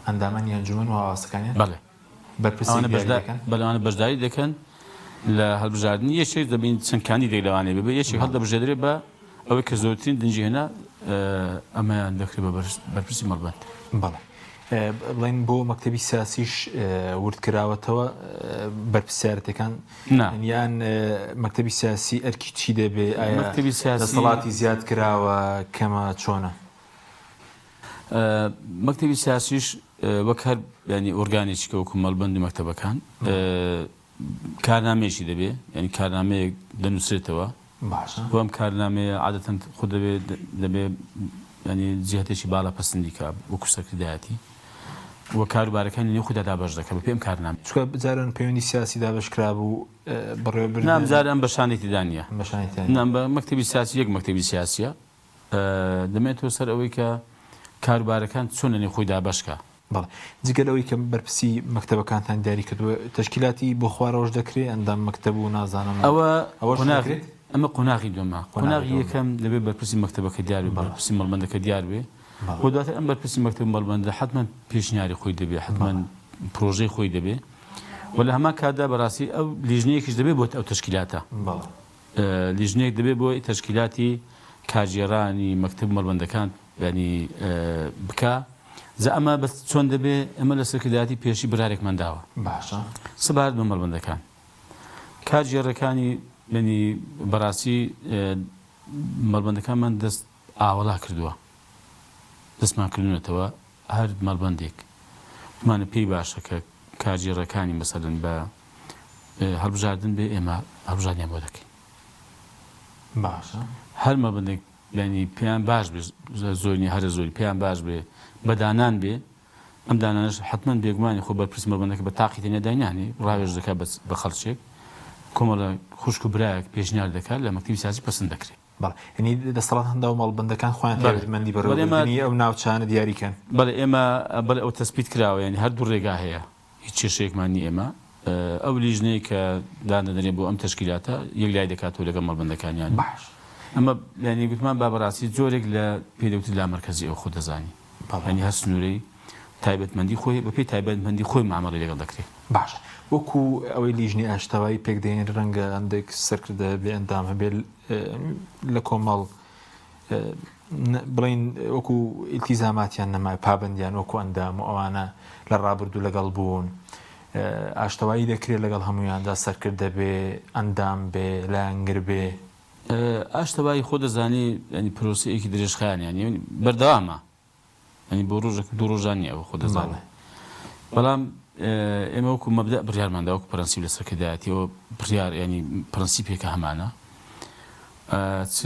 ئەندامانی ئەنجوومەن و هاوئاستەکانیان؟ بەڵێ. بەرپرسێک ئەوانە دیاری بەشدار دەکەن؟ بەڵێ ئەوانە بەشداری دەکەن لە هەڵبژاردنی یەکێک دەبین چەند کاندیدێک لەوانەیە ببێ یەکێک هەڵدەبژێدرێ بە ئەوەی کە زۆرترین دەنگی هێنا ئەمەیان دەکرێت بە بەرپرسی مەڵبەند. بەڵێ بڵێن بۆ مەکتەبی سیاسیش ورد کراوەتەوە بەرپرسیارەتەکان نا یان مەکتەبی سیاسی ئەرکی چی دەبێ ئایا مەکتەبی سیاسی دەسەڵاتی زیاد کراوە کەمە چۆنە؟ مەکتەبی سیاسیش وەک هەر ینی ئۆرگانێکی کە وەکو مەڵبەند و مەکتەبەکان کارنامەیەکی دەبێ ینی کارنامەیەک دەنووسرێتەوە باشە بۆ ئەم کارنامەیە عادەتەن خۆ دەبێ دەبێ ینی جیهتێکی باڵا پەسندی کە وەکو سەرکردایەتی و کاروبارەکانی نێو خوددا دابەش دەکە بە پێم کارنامە چونکە جاران پەیوەندی سیاسی دابەش کرابوو بەڕێوەبردن نام جار ئەم بەشانەی تێدا نییە ئەم بەشانەی تێدا نییە نام بە مەکتەبی سیاسی یەک مەکتەبی سیاسیە دەمێنێتەوە سەر ئەوەی کە کاروبارەکان چۆن لە نێو خۆی دابەش کا. بەڵێ. جگە لەوەی کە بەرپرسی مەکتەبەکانتان دیاری کردووە، تەشکیلاتی بۆ خوارەوەش دەکرێ، ئەندام مەکتەب و نازانم ئەوە ئەوەش قۆناغی دەکرێت؟ ئەمە قۆناغی دووەمە. قۆناغی قۆناغی دووەمە. یەکەم دەبێ بەرپرسی مەکتەبەکە دیار بێ، بەڵێ. بەرپرسی مەڵبەندەکە دیار بێ بەڵێ. و دواتر ئەم بەرپرسی مەکتەب و مەڵبەندە حەتمەن پێشنیاری خۆی دەبێ، حەتمەن بەڵێ. پرۆژەی خۆی دەبێ و لە هەمان کاتدا بەڕاستی ئەو لیژنەیەکیش دەبێ بۆ ئەو تەشکیلاتە. بەڵێ. لیژنەیەک دەبێت بۆ تەشکیلاتی کارگێڕانی مەکتەب و مەڵبەندەکان یانی بکا جا ئەمە بەس چۆن دەبێ ئەمە لە سەرکردایەتی پێشی بڕارێکمان داوە باشە سەبارەت بە مەڵبەندەکان کارگێڕەکانی یانی بەڕاستی مەڵبەندەکانمان دەست ئاوەڵا کردووە دەستمان کردونەتەوە هەر مەڵبەندێک وتمانە پێی باشە کە کارگێڕەکانی مەسەلەن بە هەڵبژاردن بێ ئێمە هەڵبژاردنیان بۆ دەکەین. باشە. هەر مەڵبەندێک یانی پێیان باش بێ زۆر نیە هەرە زۆری پێیان باش بێ بە دانان بێ ئەم دانانەش حەتمەن بێگومانی خۆ بەرپرس مەڵبەندەکە بە تاقی تەنیا داینانێ ڕاوێژ دەکات بە خەڵکێک کۆمەڵە خوشک و برایەک پێشنیار دەکات لە مەکتەبی سیاسی پەسند دەکرێت. بەڵێ یانی دەسەڵات هەنداو مەڵبەندەکان خۆیان تایبەتمەندی بەڕێوەبردنی ئەو ناوچانە دیاری کەن. بەڵێ ئێمە بەڵێ ئەو تەسبیت کراوە یانی هەردوو ڕێگا هەیە هیچ کێشەیەکمان نیە ئێمە ئەو لیژنەیە کە دادەنرێن بۆ ئەم تەشکیلاتە یەکلای دەکاتەوە لەگەڵ مەڵبەندەکانیان باش ئەمە یانی گوتمان با بەڕاستی جۆرێک لە پێی دەوترێت لامەرکەزی ئەو خۆ دەزانی بەڵێ یانی هەر سنوورەی تایبەتمەندی خۆی بەپێی تایبەتمەندی خۆی مامەڵەی لەگەڵ دەکرێت. باشە وەکو ئەوەی لیژنەی ئاشتەوایی پێک دەهێنن رەنگە هەندێک سەرکردە هەبێ ئەندام هەبێ لە کۆمەڵ بڵین وەکو ئیلتیزاماتیان نەما پابندیان وەکو ئەندام و ئەوانە لە ڕابردوو لەگەڵ بوون ئاشتەوایی دەکرێت لەگەڵ هەمویاندا سەرکردە بێ ئەندام بێ لایەنگر بێ. ئاشتەوایی خۆ دەزانی ینی پرۆسەیەکی درێژخایەن ینی بەردەوامە ینی بۆ ڕۆژێک دوو ڕۆژان نیە ئەوە خۆ دەزانێت بەڵام ئێمە وەکو مەبدە بڕیارماندا وەکو پرەنسیپ لە سەرکردایەتیەوە بڕیار ینی پرەنسیپێکە هەمانە چ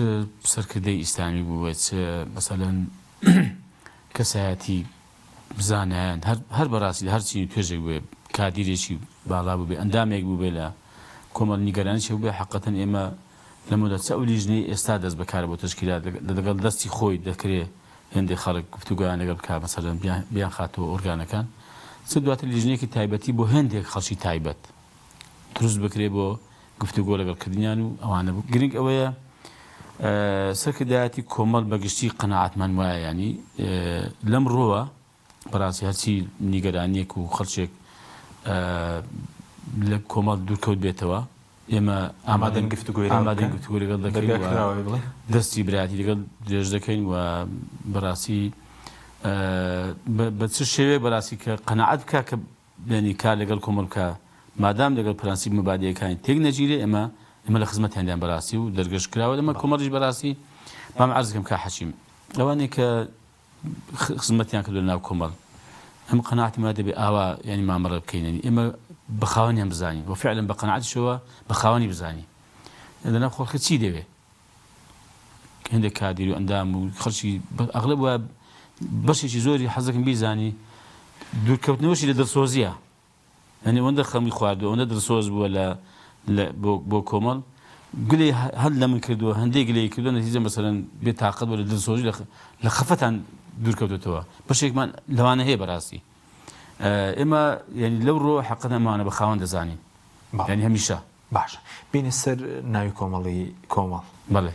سەرکردەی ئیسلامی بووە چ مەسەلەن کەسایەتی زانایان هەر هەر بەڕاستی لە هەر چین و توێژێک بووێ کادیرێکی باڵا بووبێ ئەندامێک بووبێ لە کۆمەڵ نیگەرانیی هەبووبێ حەقەتەن ئێمە لەمەودا چ ئەو لیژنەی ئێستا دەست بەکارە بۆ تەشکیلات لەگەڵ دەستی خۆی دەکرێ هێندێک خەڵک گفتوگۆیان لەگەڵ بکا مەسەلەن بیانخاتەوە ئۆرگانەکان چ دواتر لیژنەیەکی تایبەتی بۆ هێندێک خەڵکی تایبەت دروست بکرێ بۆ گفتوگۆ لەگەڵ کردنیان و ئەوانە بوو گرنگ ئەوەیە سەرکردایەتی کۆمەڵ بەگشتی قەناعەتمان وایە ینی لەم ڕۆوە بەڕاستی هەرچی نیگەرانیەک و خەڵکێک لە کۆمەڵ دوورکەوت بێتەوە ئێمە ئامادەن گفتوگۆی ئامادەن گفتوگۆ لەگەڵ دەکەین دەستی برایەتی لەگەڵ درێژ دەکەین و بەڕاستی بە چ شێوەیەک بەڕاستی کە قەناعەت بکە کە یانی کار لەگەڵ کۆمەڵ بکا مادام لەگەڵ پرەنسیپ مەبادیەکانی تێک نەگیرێ ئێمە ئێمە لە خزمەتیاندان بەراستی و دەرگەش کراوە لەمە کۆمەڵیش بەراستی بام عەرز کەم کا حەکیم ئەوانەی کە خزمەتیان کردو ناو کۆمەڵ ئەم قەناعەتی ما دەبێ ئاوا یانی مامەڵە بکەین یانی ئێمە بە خاوەنیان بزانین و فعلا بە قەناعەتیشەوە بە خاوەنی بزانین لەناو خەڵکە چی دەوێ هەندێک کادیر و ئەندام و خەڵکی ئەغلب وایە بەشێکی زۆری حەزەکەم بیزانی دوورکەوتنەوەشی لە دڵسۆزیە یعنی ئەوەندە خەمی خواردووە ئەوەندە دڵسۆز بووە لە بۆ کۆمەڵ گلەی هەند لە من کردووە هەندێک گلەی کردووە نەتیجە مەسەلەن بێ تاقەت بووە لە دڵسۆزی لە خەفەتان دوورکەوتێتەوە بەشێکمان لەوانە هەیە بەڕاستی ئێمە یعنی لەو ڕۆ حەقەت ئەمانە بە خاوەن دەزانین یعنی هەمیشە باشە بینە سەر ناوی کۆمەڵی کۆمەڵ. بەڵێ.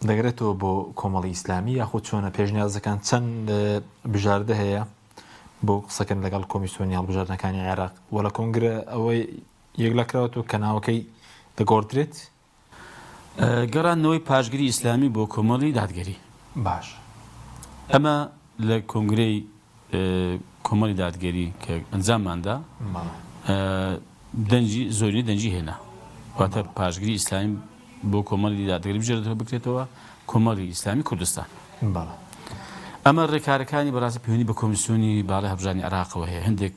دەگەرێتەوە بۆ کۆمەڵی ئیسلامی یاخود چۆنە پێشنیازەکان چەند بژاردە هەیە بۆ قسەکردن لەگەڵ کۆمیسیۆنی هەڵبژاردنەکانی عێراق و لە کۆنگرە ئەوەی یەکلاکراوەتەوە کە ناوەکەی دەگۆڕدرێت؟ گەڕاندنەوەی پاشگری ئیسلامی بۆ کۆمەڵی دادگەری. باش. ئەمە لە کۆنگرەی کۆمەڵی دادگەری کە ئەنجاممان دا دەنگی زۆرینەی دەنگی هێنا. واتە پاشگری ئیسلامی بۆ کۆمەڵی دادگەری بگێڕێتەوە بکرێتەوە کۆمەڵی ئیسلامی کوردستان. ئەمە ڕێکارەکانی بەڕاستی پەیوەندی بە کۆمیسیۆنی باڵای هەڵبژاردنی عێراقەوە هەیە. هەندێک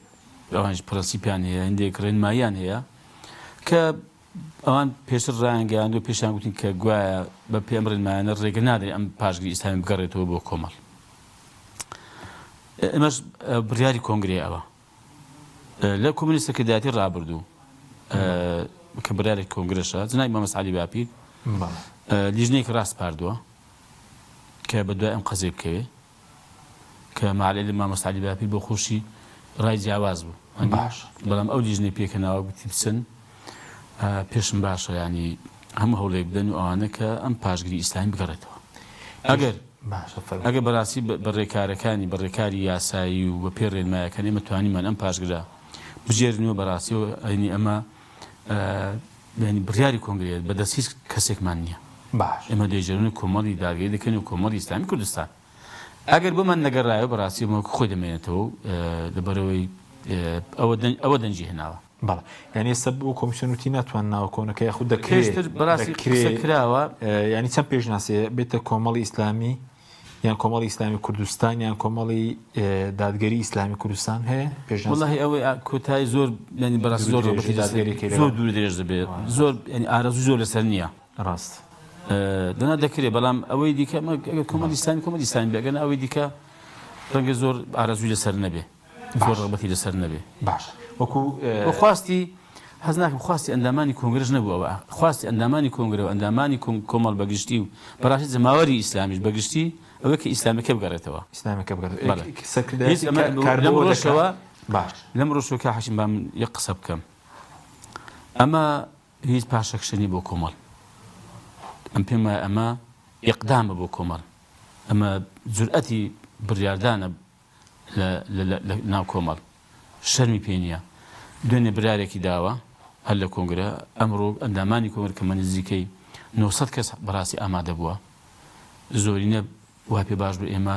ئەوانیش پرەنسیپیان هەیە، هەندێک ڕێنماییان هەیە کە ئەوان پێشتر ڕایانگەیاندووە پێشیان گوتین کە گوایە بە پێی ئەم ڕێنمایانە ڕێگە نادرێت ئەم پاشگری ئیسلامی بگەڕێتەوە بۆ کۆمەڵ. ئێمەش بڕیاری کۆنگرەیە ئەوە لە کۆمۆنیست سەرکردایەتی ڕابردوو کە بڕیارێک کۆنگرەشە جنابی مامۆستا عەلی باپیر لیژنەیەکی ڕاسپاردووە کە بە دوای ئەم قەزیە بکەوێ کە مع العلم مامۆستا عەلی باپیر بۆ خۆشی ڕای جیاواز بوو باش بەڵام ئەو لیژنەی پێکەناوە گوتی بچن پێشم باشە ینی هەموو هەوڵێک بدەن و ئەوانە کە ئەم پاشگری ئیسلامی بگەڕێتەوە ئەگەر ئەگەر بەڕاستی بە ڕێکارەکانی بە ڕێکاری یاسایی و بە پێ ڕێنمایەکان ئێمە توانیمان ئەم پاشگرە بگێرنەوە بەڕاستی ئەینی ئەمە یانی بڕیاری کۆنگرەیە بە دەست هیچ کەسێکمان نییە. باش. ئێمە دەیگێرن و کۆمەڵی دادگەری دەکەین و کۆمەڵی ئیسلامی کوردستان. ئەگەر بۆمان نەگەڕایەوە بەڕاستی ئەمە وەک خۆی دەمێنێتەوە و لەبەرئەوەی ئەوە دەنگ ئەوە دەنگی هێناوە. بەڵێ. یانی ئێستا بۆ کۆمیسیۆن وتی ناتوان ناوە کۆنەکە یاخود دەکرێ پێشتر بەڕاستی دەکرێ قسە کراوە. یانی چەند پێشناس هەیە بێتە کۆمەڵی ئیسلامی یان کۆمەڵی ئیسلامی کوردستان یان کۆمەڵی دادگەری ئیسلامی کوردستان هەیە پێشناس وەڵاهی ئەوەی کۆتایی زۆر یانی بەڕاستی زۆر دوور ڕەبەتی درێژی لەسەر دادگەریەکەی زۆر لەگەڵ دوور درێژ دەبێت زۆر یانی ئارەزوو زۆر لەسەر نییە ڕاست دەنا دەکرێت بەڵام ئەوەی دیکە ئەمە ئەگەر کۆمەڵی ئیسلامی کۆمەڵی ئیسلامی بێ ئەگەر نا ئەوەی دیکە ڕەنگە زۆر ئارەزووی لەسەر نەبێ زۆر باش ڕەغبەتی لەسەر نەبێ باش وەکو و خواستی حەز ناکەم خواستی ئەندامانی کۆنگرەش نەبوو ئەوە خواستی ئەندامانی کۆنگرە و ئەندامانی کۆمەڵ بەگشتی و بەڕاستی جەماوەری ئیسلامیش بەگشتی ئەوەیە کە ئیسلامەکە بگەڕێتەوە. ئیسلامەکە بگەڕێتەوە. بەڵێ. هیچ سەرکردایەتی ئەمە کار لەم بۆ دەکات. ڕۆژەوە باش. لەم ڕۆژەوە کاک حەکیم با من یەک قسە بکەم. ئەمە هیچ پاشەکشە نییە بۆ کۆمەڵ. ئەم پێم وایە ئەمە ئیقدامە بۆ کۆمەڵ. ئەمە جورئەتی بڕیاردانە لە لە ناو کۆمەڵ شەرمی پێ نییە. دوێنێ برارێکی داوە هەر لە کۆنگرە، ئەمڕۆ ئەندامانی کۆنگرە کە نزیکەی 900 کەس بەڕاستی ئامادە بووە، زۆرینە وا پێ باش بوو ئێمە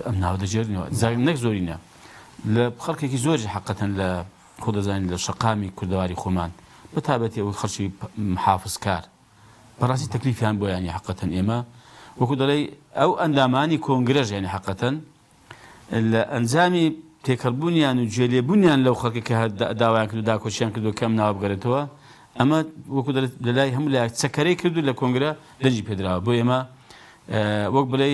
ئەم ناوە دەگێڕینەوە، نەک زۆرینە لە خەڵکێکی زۆریش حەقەتەن لە خۆ دەزانین لە شەقامی کوردەواری خۆمان بە تایبەتی ئەوەی خەڵکی محافزکار. بەڕاستی تەکلیفیان بۆ یانی حەقەتەن ئێمە وەکو دەڵێی ئەو ئەندامانی کۆنگرەش یانی حەقەتەن لە ئەنجامی تێکەڵبوونیان و گوێلێبوونیان لەو خەڵکە کە داوایان کرد و داکۆکیان کردو کە ئەم ناوە بگەرێتەوە ئەمە وەکو دەڵێت لە لای هەموو لایەک چەکەرەی کرد و لە کۆنگرە دەنگی پێدراوە بۆ ئێمە وەک بڵێ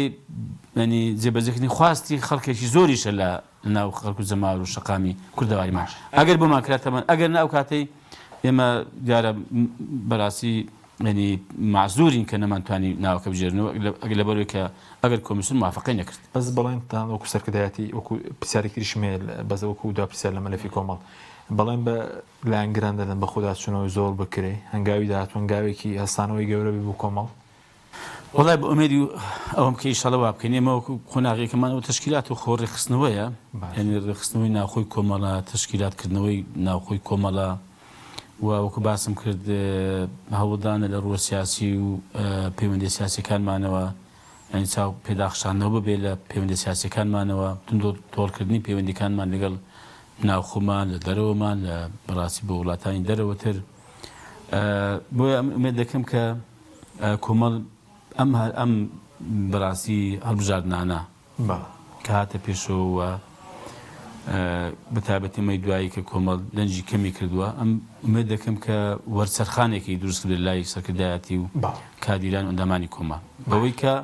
ینی جێبەجێکردنی خواستی خەڵکێکی زۆریشە لە ناو خەڵک و جەماوەر و شەقامی کوردەواریمان ئەگەر بۆمان کرا تەمان ئەگەر نا ئەو کاتەی ئێمە دیارە بەراستی یعنی مەعزورین کە نەمانتوانی ناوەکە بژێرنەوە ئەگەر لەبەرەوەی کە ئەگەر کۆمیسیۆن موافقەی نەکرد. بەس بەڵێنتان وەکو سەرکردایەتی وەکو پرسیارێکی تریشم هەیە بەس وەکو دوا پرسیار لە مەلەفی کۆمەڵ بەڵێن بە لایەنگران دەدەن بەخۆداچوونەوەی زۆر بکرێ هەنگاوی داهاتوو هەنگاوێکی هەستانەوەی گەورە بێ بۆ کۆمەڵ؟ وەڵای بە ئومێدی ئەوەم کە ئیشەڵە وا بکەین ئێمە وەکو قۆناغێکمان ئەو تەشکیلات و خۆ ڕێکخستنەوەیە یعنی ڕێکخستنەوەی ناوخۆی کۆمەڵە تەشکیلات کردنەوەی ناوخۆی کۆمەڵە و وەکو باسم کرد هەوڵدانە لە ڕووە سیاسی و پەیوەندی سیاسەکانمانەوە یعنی چاو پێداخشاندنەوە ببێ لە پەیوەندی سیاسەکانمانەوە توند تۆڵکردنی پەیوەندیەکانمان لەگەڵ ناوخۆمان لە دەرەوەمان لە بەڕاستی بۆ وڵاتانی دەرەوەتر بۆیە ئەم ئومێد دەکەم کە کۆمەڵ ئەم ئەم بەڕاستی هەڵبژاردنانە کە هاتە پێشەوە و بە تایبەتی ئەمەی دوایی کە کۆمەڵ دەنگی کەمی کردووە ئەم ئومێد دەکەم کە وەرچەرخانێکی دروست کرد لای سەرکردایەتی و کادیران و ئەندامانی کۆمەڵ بەوەی کە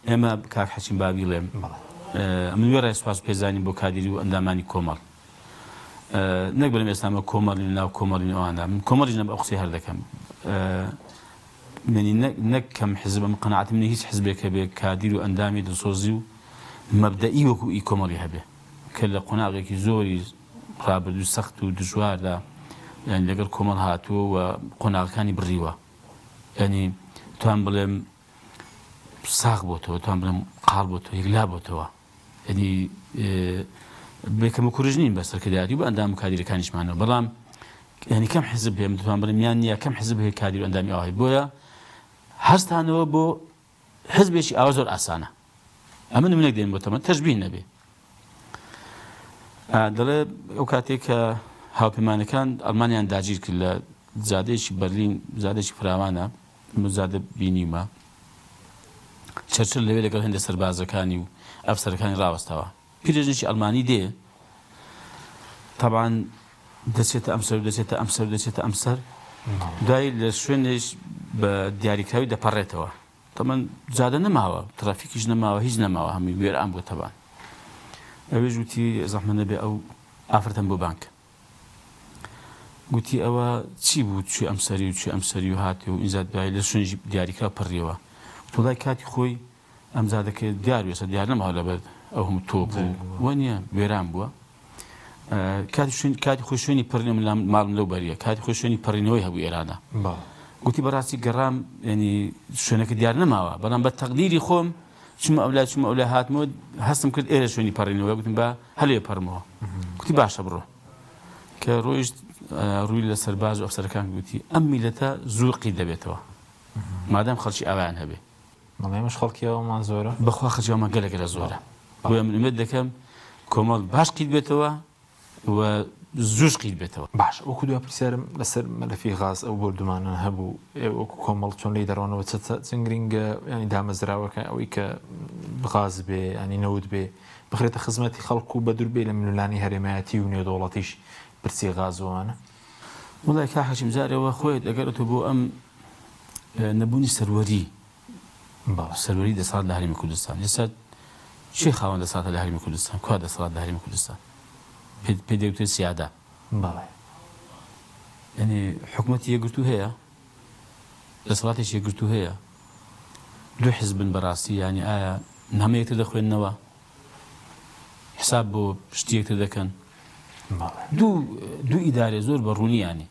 ئێمە کاک حەکیم با بیڵێم ئەمن وێڕای سوپاس و پێزانین بۆ کادیری و ئەندامانی کۆمەڵ نەک بڵێم ئێستا ئەمە کۆمەڵین ناو کۆمەڵین ئەوانە من کۆمەڵیش نەم ئەو قسەی هەر دەکەم منی نەک کەم حزب ئەم قەناعەتی منی هیچ حزبێک هەبێ کادیر و ئەندامی دڵسۆزی و مەبدەئی وەکو ئی کۆمەڵی هەبێ کە لە قۆناغێکی زۆری ڕابردوو سەخت و دژواردا یانی لەگەڵ کۆمەڵ هاتووە و قۆناغەکانی بڕیوە ینی توان بڵێم ساغ بۆتەوە توان بڵێم قاڵ بۆتەوە یەکلا بۆتەوە یعنی بێ کەم و کورژ نین بە سەرکردایەتی و بە ئەندام و کادیرەکانیشمانەوە بەڵام یعنی کەم حزب هەیە من دەتوانم بڵێم یان نییە کەم حزب هەیە کادیر و ئەندامی ئاوای بۆیە هەستانەوە بۆ حزبێکی ئاوا زۆر ئاسانە ئەمە نمونێک دێن بۆ تەمە تەشبیه نەبێ دەڵێ ئەو کاتێک کە هاوپەیمانەکان ئەڵمانیان داگیر کرد لە جادەیەکی بەرلین جادەیەکی فراوانە من جادە بینیومە چەرچل لەوێ لەگەڵ هەندێک سەربازەکانی و ئەفسەرەکانی ڕاوەستاوە پیرێژنێکی ئەڵمانی دێ تەبان دەچێتە ئەم سەر دەچێتە ئەم سەر دەچێتە ئەم سەر دوای لە شوێنێش بە دیاریکراوی دەپەڕێتەوە تەمەن جادە نەماوە ترافیکیش نەماوە هیچ نەماوە هەمووی وێران بووە تەبان ئەوێش وتی زەحمە نەبێ ئەو ئافرەتەم بۆ بانک گوتی ئەوە چی بوو چی ئەم سەری و چی ئەم سەری و هاتی و ئینجا دوایی لە شوێنی دیاریکراو پەڕیەوە وڵای کاتی خۆی ئەم جادەکە دیار وێسە دیار نەماوە لەبەر ئەو هەموو تۆپ و وە نییە وێران بووە کاتی شوێن کاتی خۆی شوێنی پەڕینەوە من ماڵم لەو بەریە کاتی خۆی شوێنی پەڕینەوەی هەبوو ئێرانە گوتی بەڕاستی گەڕام ینی شوێنەکە دیار نەماوە بەڵام بە تەقدیری خۆم چوومە ئەولا چوومە ئەولا هاتمەوە هەستم کرد ئێرە شوێنی پەڕینەوە گوتم بە هەلێ پەڕمەوە گوتی باشە بڕۆ کە ڕۆیشت ڕووی لە سەرباز و ئەفسەرەکان گوتی ئەم میلەتە زوو قیت دەبێتەوە مادام خەڵکی ئاوایان هەبێ بەڵێ ئێمەش خەڵکی ئەومان زۆرە. بەخوا خەڵکی ئەومان گەلە گەلە زۆرە بۆیە من ئومێد دەکەم کۆمەڵ باش قیت بێتەوە و زووش قیت بێتەوە. باشە وەکو دوا پرسیارم لەسەر مەلەفی غاز ئەو بۆردومانە هەبوو ئێوە وەکو کۆمەڵ چۆن لێی دەڕوانەوە چە چەند گرینگە یانی دامەزراوەکە ئەوەی کە غاز بێ یانی نەوت بێ بخرێتە خزمەتی خەڵک و بەدوور بێ لە ململانێی هەرێمایەتی و نێودەوڵەتیش پرسی غاز و ئەوانە؟ وەڵای کاک حەکیم جارێ وە خۆیت ئەگەرێتەوە بۆ ئەم نەبوونی سەروەری سەروەری دەسەڵات لە هەرێمی کوردستان ئێستا چێ خاوەن دەسەڵاتە لە هەرێمی کوردستان کوا دەسەڵات لە هەرێمی کوردستان پێ دەوترێت سیادە یعنی حکوومەتی یەکگرتوو هەیە دەسەڵاتێکی یەکگرتوو هەیە دوو حزبن بەڕاستی یعنی ئایا نامە یەکتر دەخوێندنەوە حساب بۆ شتی یەکتر دەکەن دوو دوو ئیدارێ زۆر بە ڕوونی ینی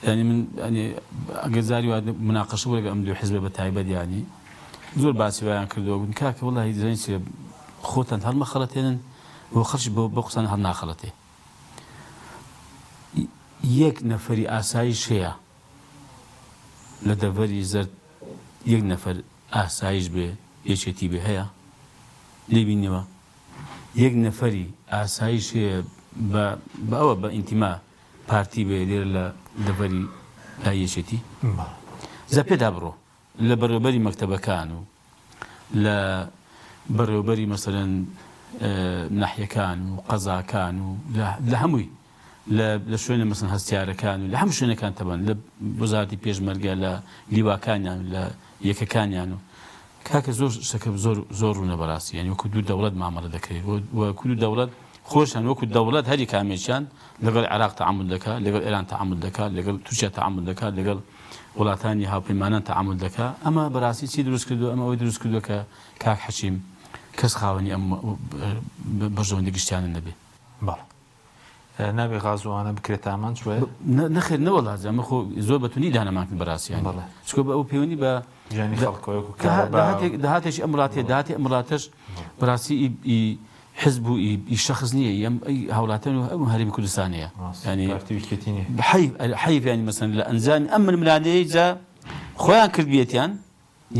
ینی من ئەگەر جاری وا مناقەشە بوو لەگەڵ ئەم دوو حزبە بە تایبەت ینی زۆر باسی وایان کردووە گوتم کاکە وەڵاهی دەزانی چیە خۆتان هەڵمەخەڵەتێنن بۆ خەڵکی بۆ بۆ قسان هەڵناخەڵەتێ یەک نەفەری ئاسایش هەیە لە دەڤەری زەرد یەک نەفەر ئاسایش بێ یەکێتی بێ هەیە لێ بینیوە یەک نەفەری ئاسایش هەیە بە بە ئەوە بە ئینتیما پارتی بێ لێرە لە دەڤەری لای یەکێتی؟ جا پێدا بڕۆ لە بەڕێوبەری مەکتەبەکان و لە بەڕێوبەری مەسەلەن ناحیەکان و قەزاکان و لە هەمووی لە شوێنە مەسەن هەستیارەکان و لە هەموو شوێنەکان تەبەن لە وەزارەتی پێشمەرگە لە لیواکانیان لە یەکەکانیان و کاکە زۆر شتەکە زۆر زۆر ڕوونە بەڕاستی یعنی وەکو دوو دەوڵەت مامەڵە دەکرێت و کوو دەوڵەت خۆشیان وەکو دەوڵەت هەری کامێکیان لەگەڵ عێراق تەعامول دەکات لەگەڵ ئێران تەعامول دەکات لەگەڵ تورکیا تەعامول دەکات لەگەڵ وڵاتانی هاوپەیمانان تەعامول دەکات ئەمە بەڕاستی چی دروست کردووە ئەمە ئەوەی دروست کردووە کە کاک حەکیم کەس خاوەنی ئەم بەرژەوەندی گشتیانە نەبێ. بەڵێ. نابێ غاز و ئەوانە بکرێتە ئامانج وایە؟ نەخێر نەوەڵا ئەمە خۆ زۆر بە توندی دانەمان کرد بەڕاستی یانی بەڵێ. چونکە بە ئەو پەیوەندی بە ژیانی خەڵکەوە وەکو کارەبا داهاتێک داهاتێکی ئەم وڵاتەیە داهاتی ئەم وڵاتەش بەڕاستی ئی ئی حزب و ئی ئی شەخس نییە ئی ئەم ئی هاوڵاتیان و ئەم هەرێمی کوردستانەیە ڕاستە یانی پارتی و یەکێتی نییە. حەیف حەیف یانی مەسەلەن لە ئەنجامی ئەم ململانێیەی جا خۆیان کردبێتیان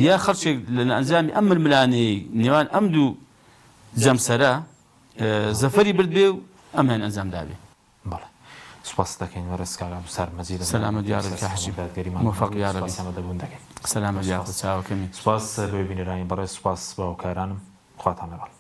یا خەڵکێک لە ئەنجامی ئەم ململانێیەی نێوان ئەم دوو جەمسەرە زەفەری بردبێ و ئەمەیان ئەنجام دابێ. بەڵێ سوپاست دەکەین بەڕێز کاک عەبدولستار مەجید سەلامەت یاڕەبی کاک حەجی دادگەریمان مۆفەق یاڕەبی سوپاسی ئامادەبوون دەکەین. سەلامەت یاڕەبی چاوەکەمی. سوپاس بۆ بینەرانی بەڕێز سوپاس بۆ هاوکارانم خواتان لەگەڵ.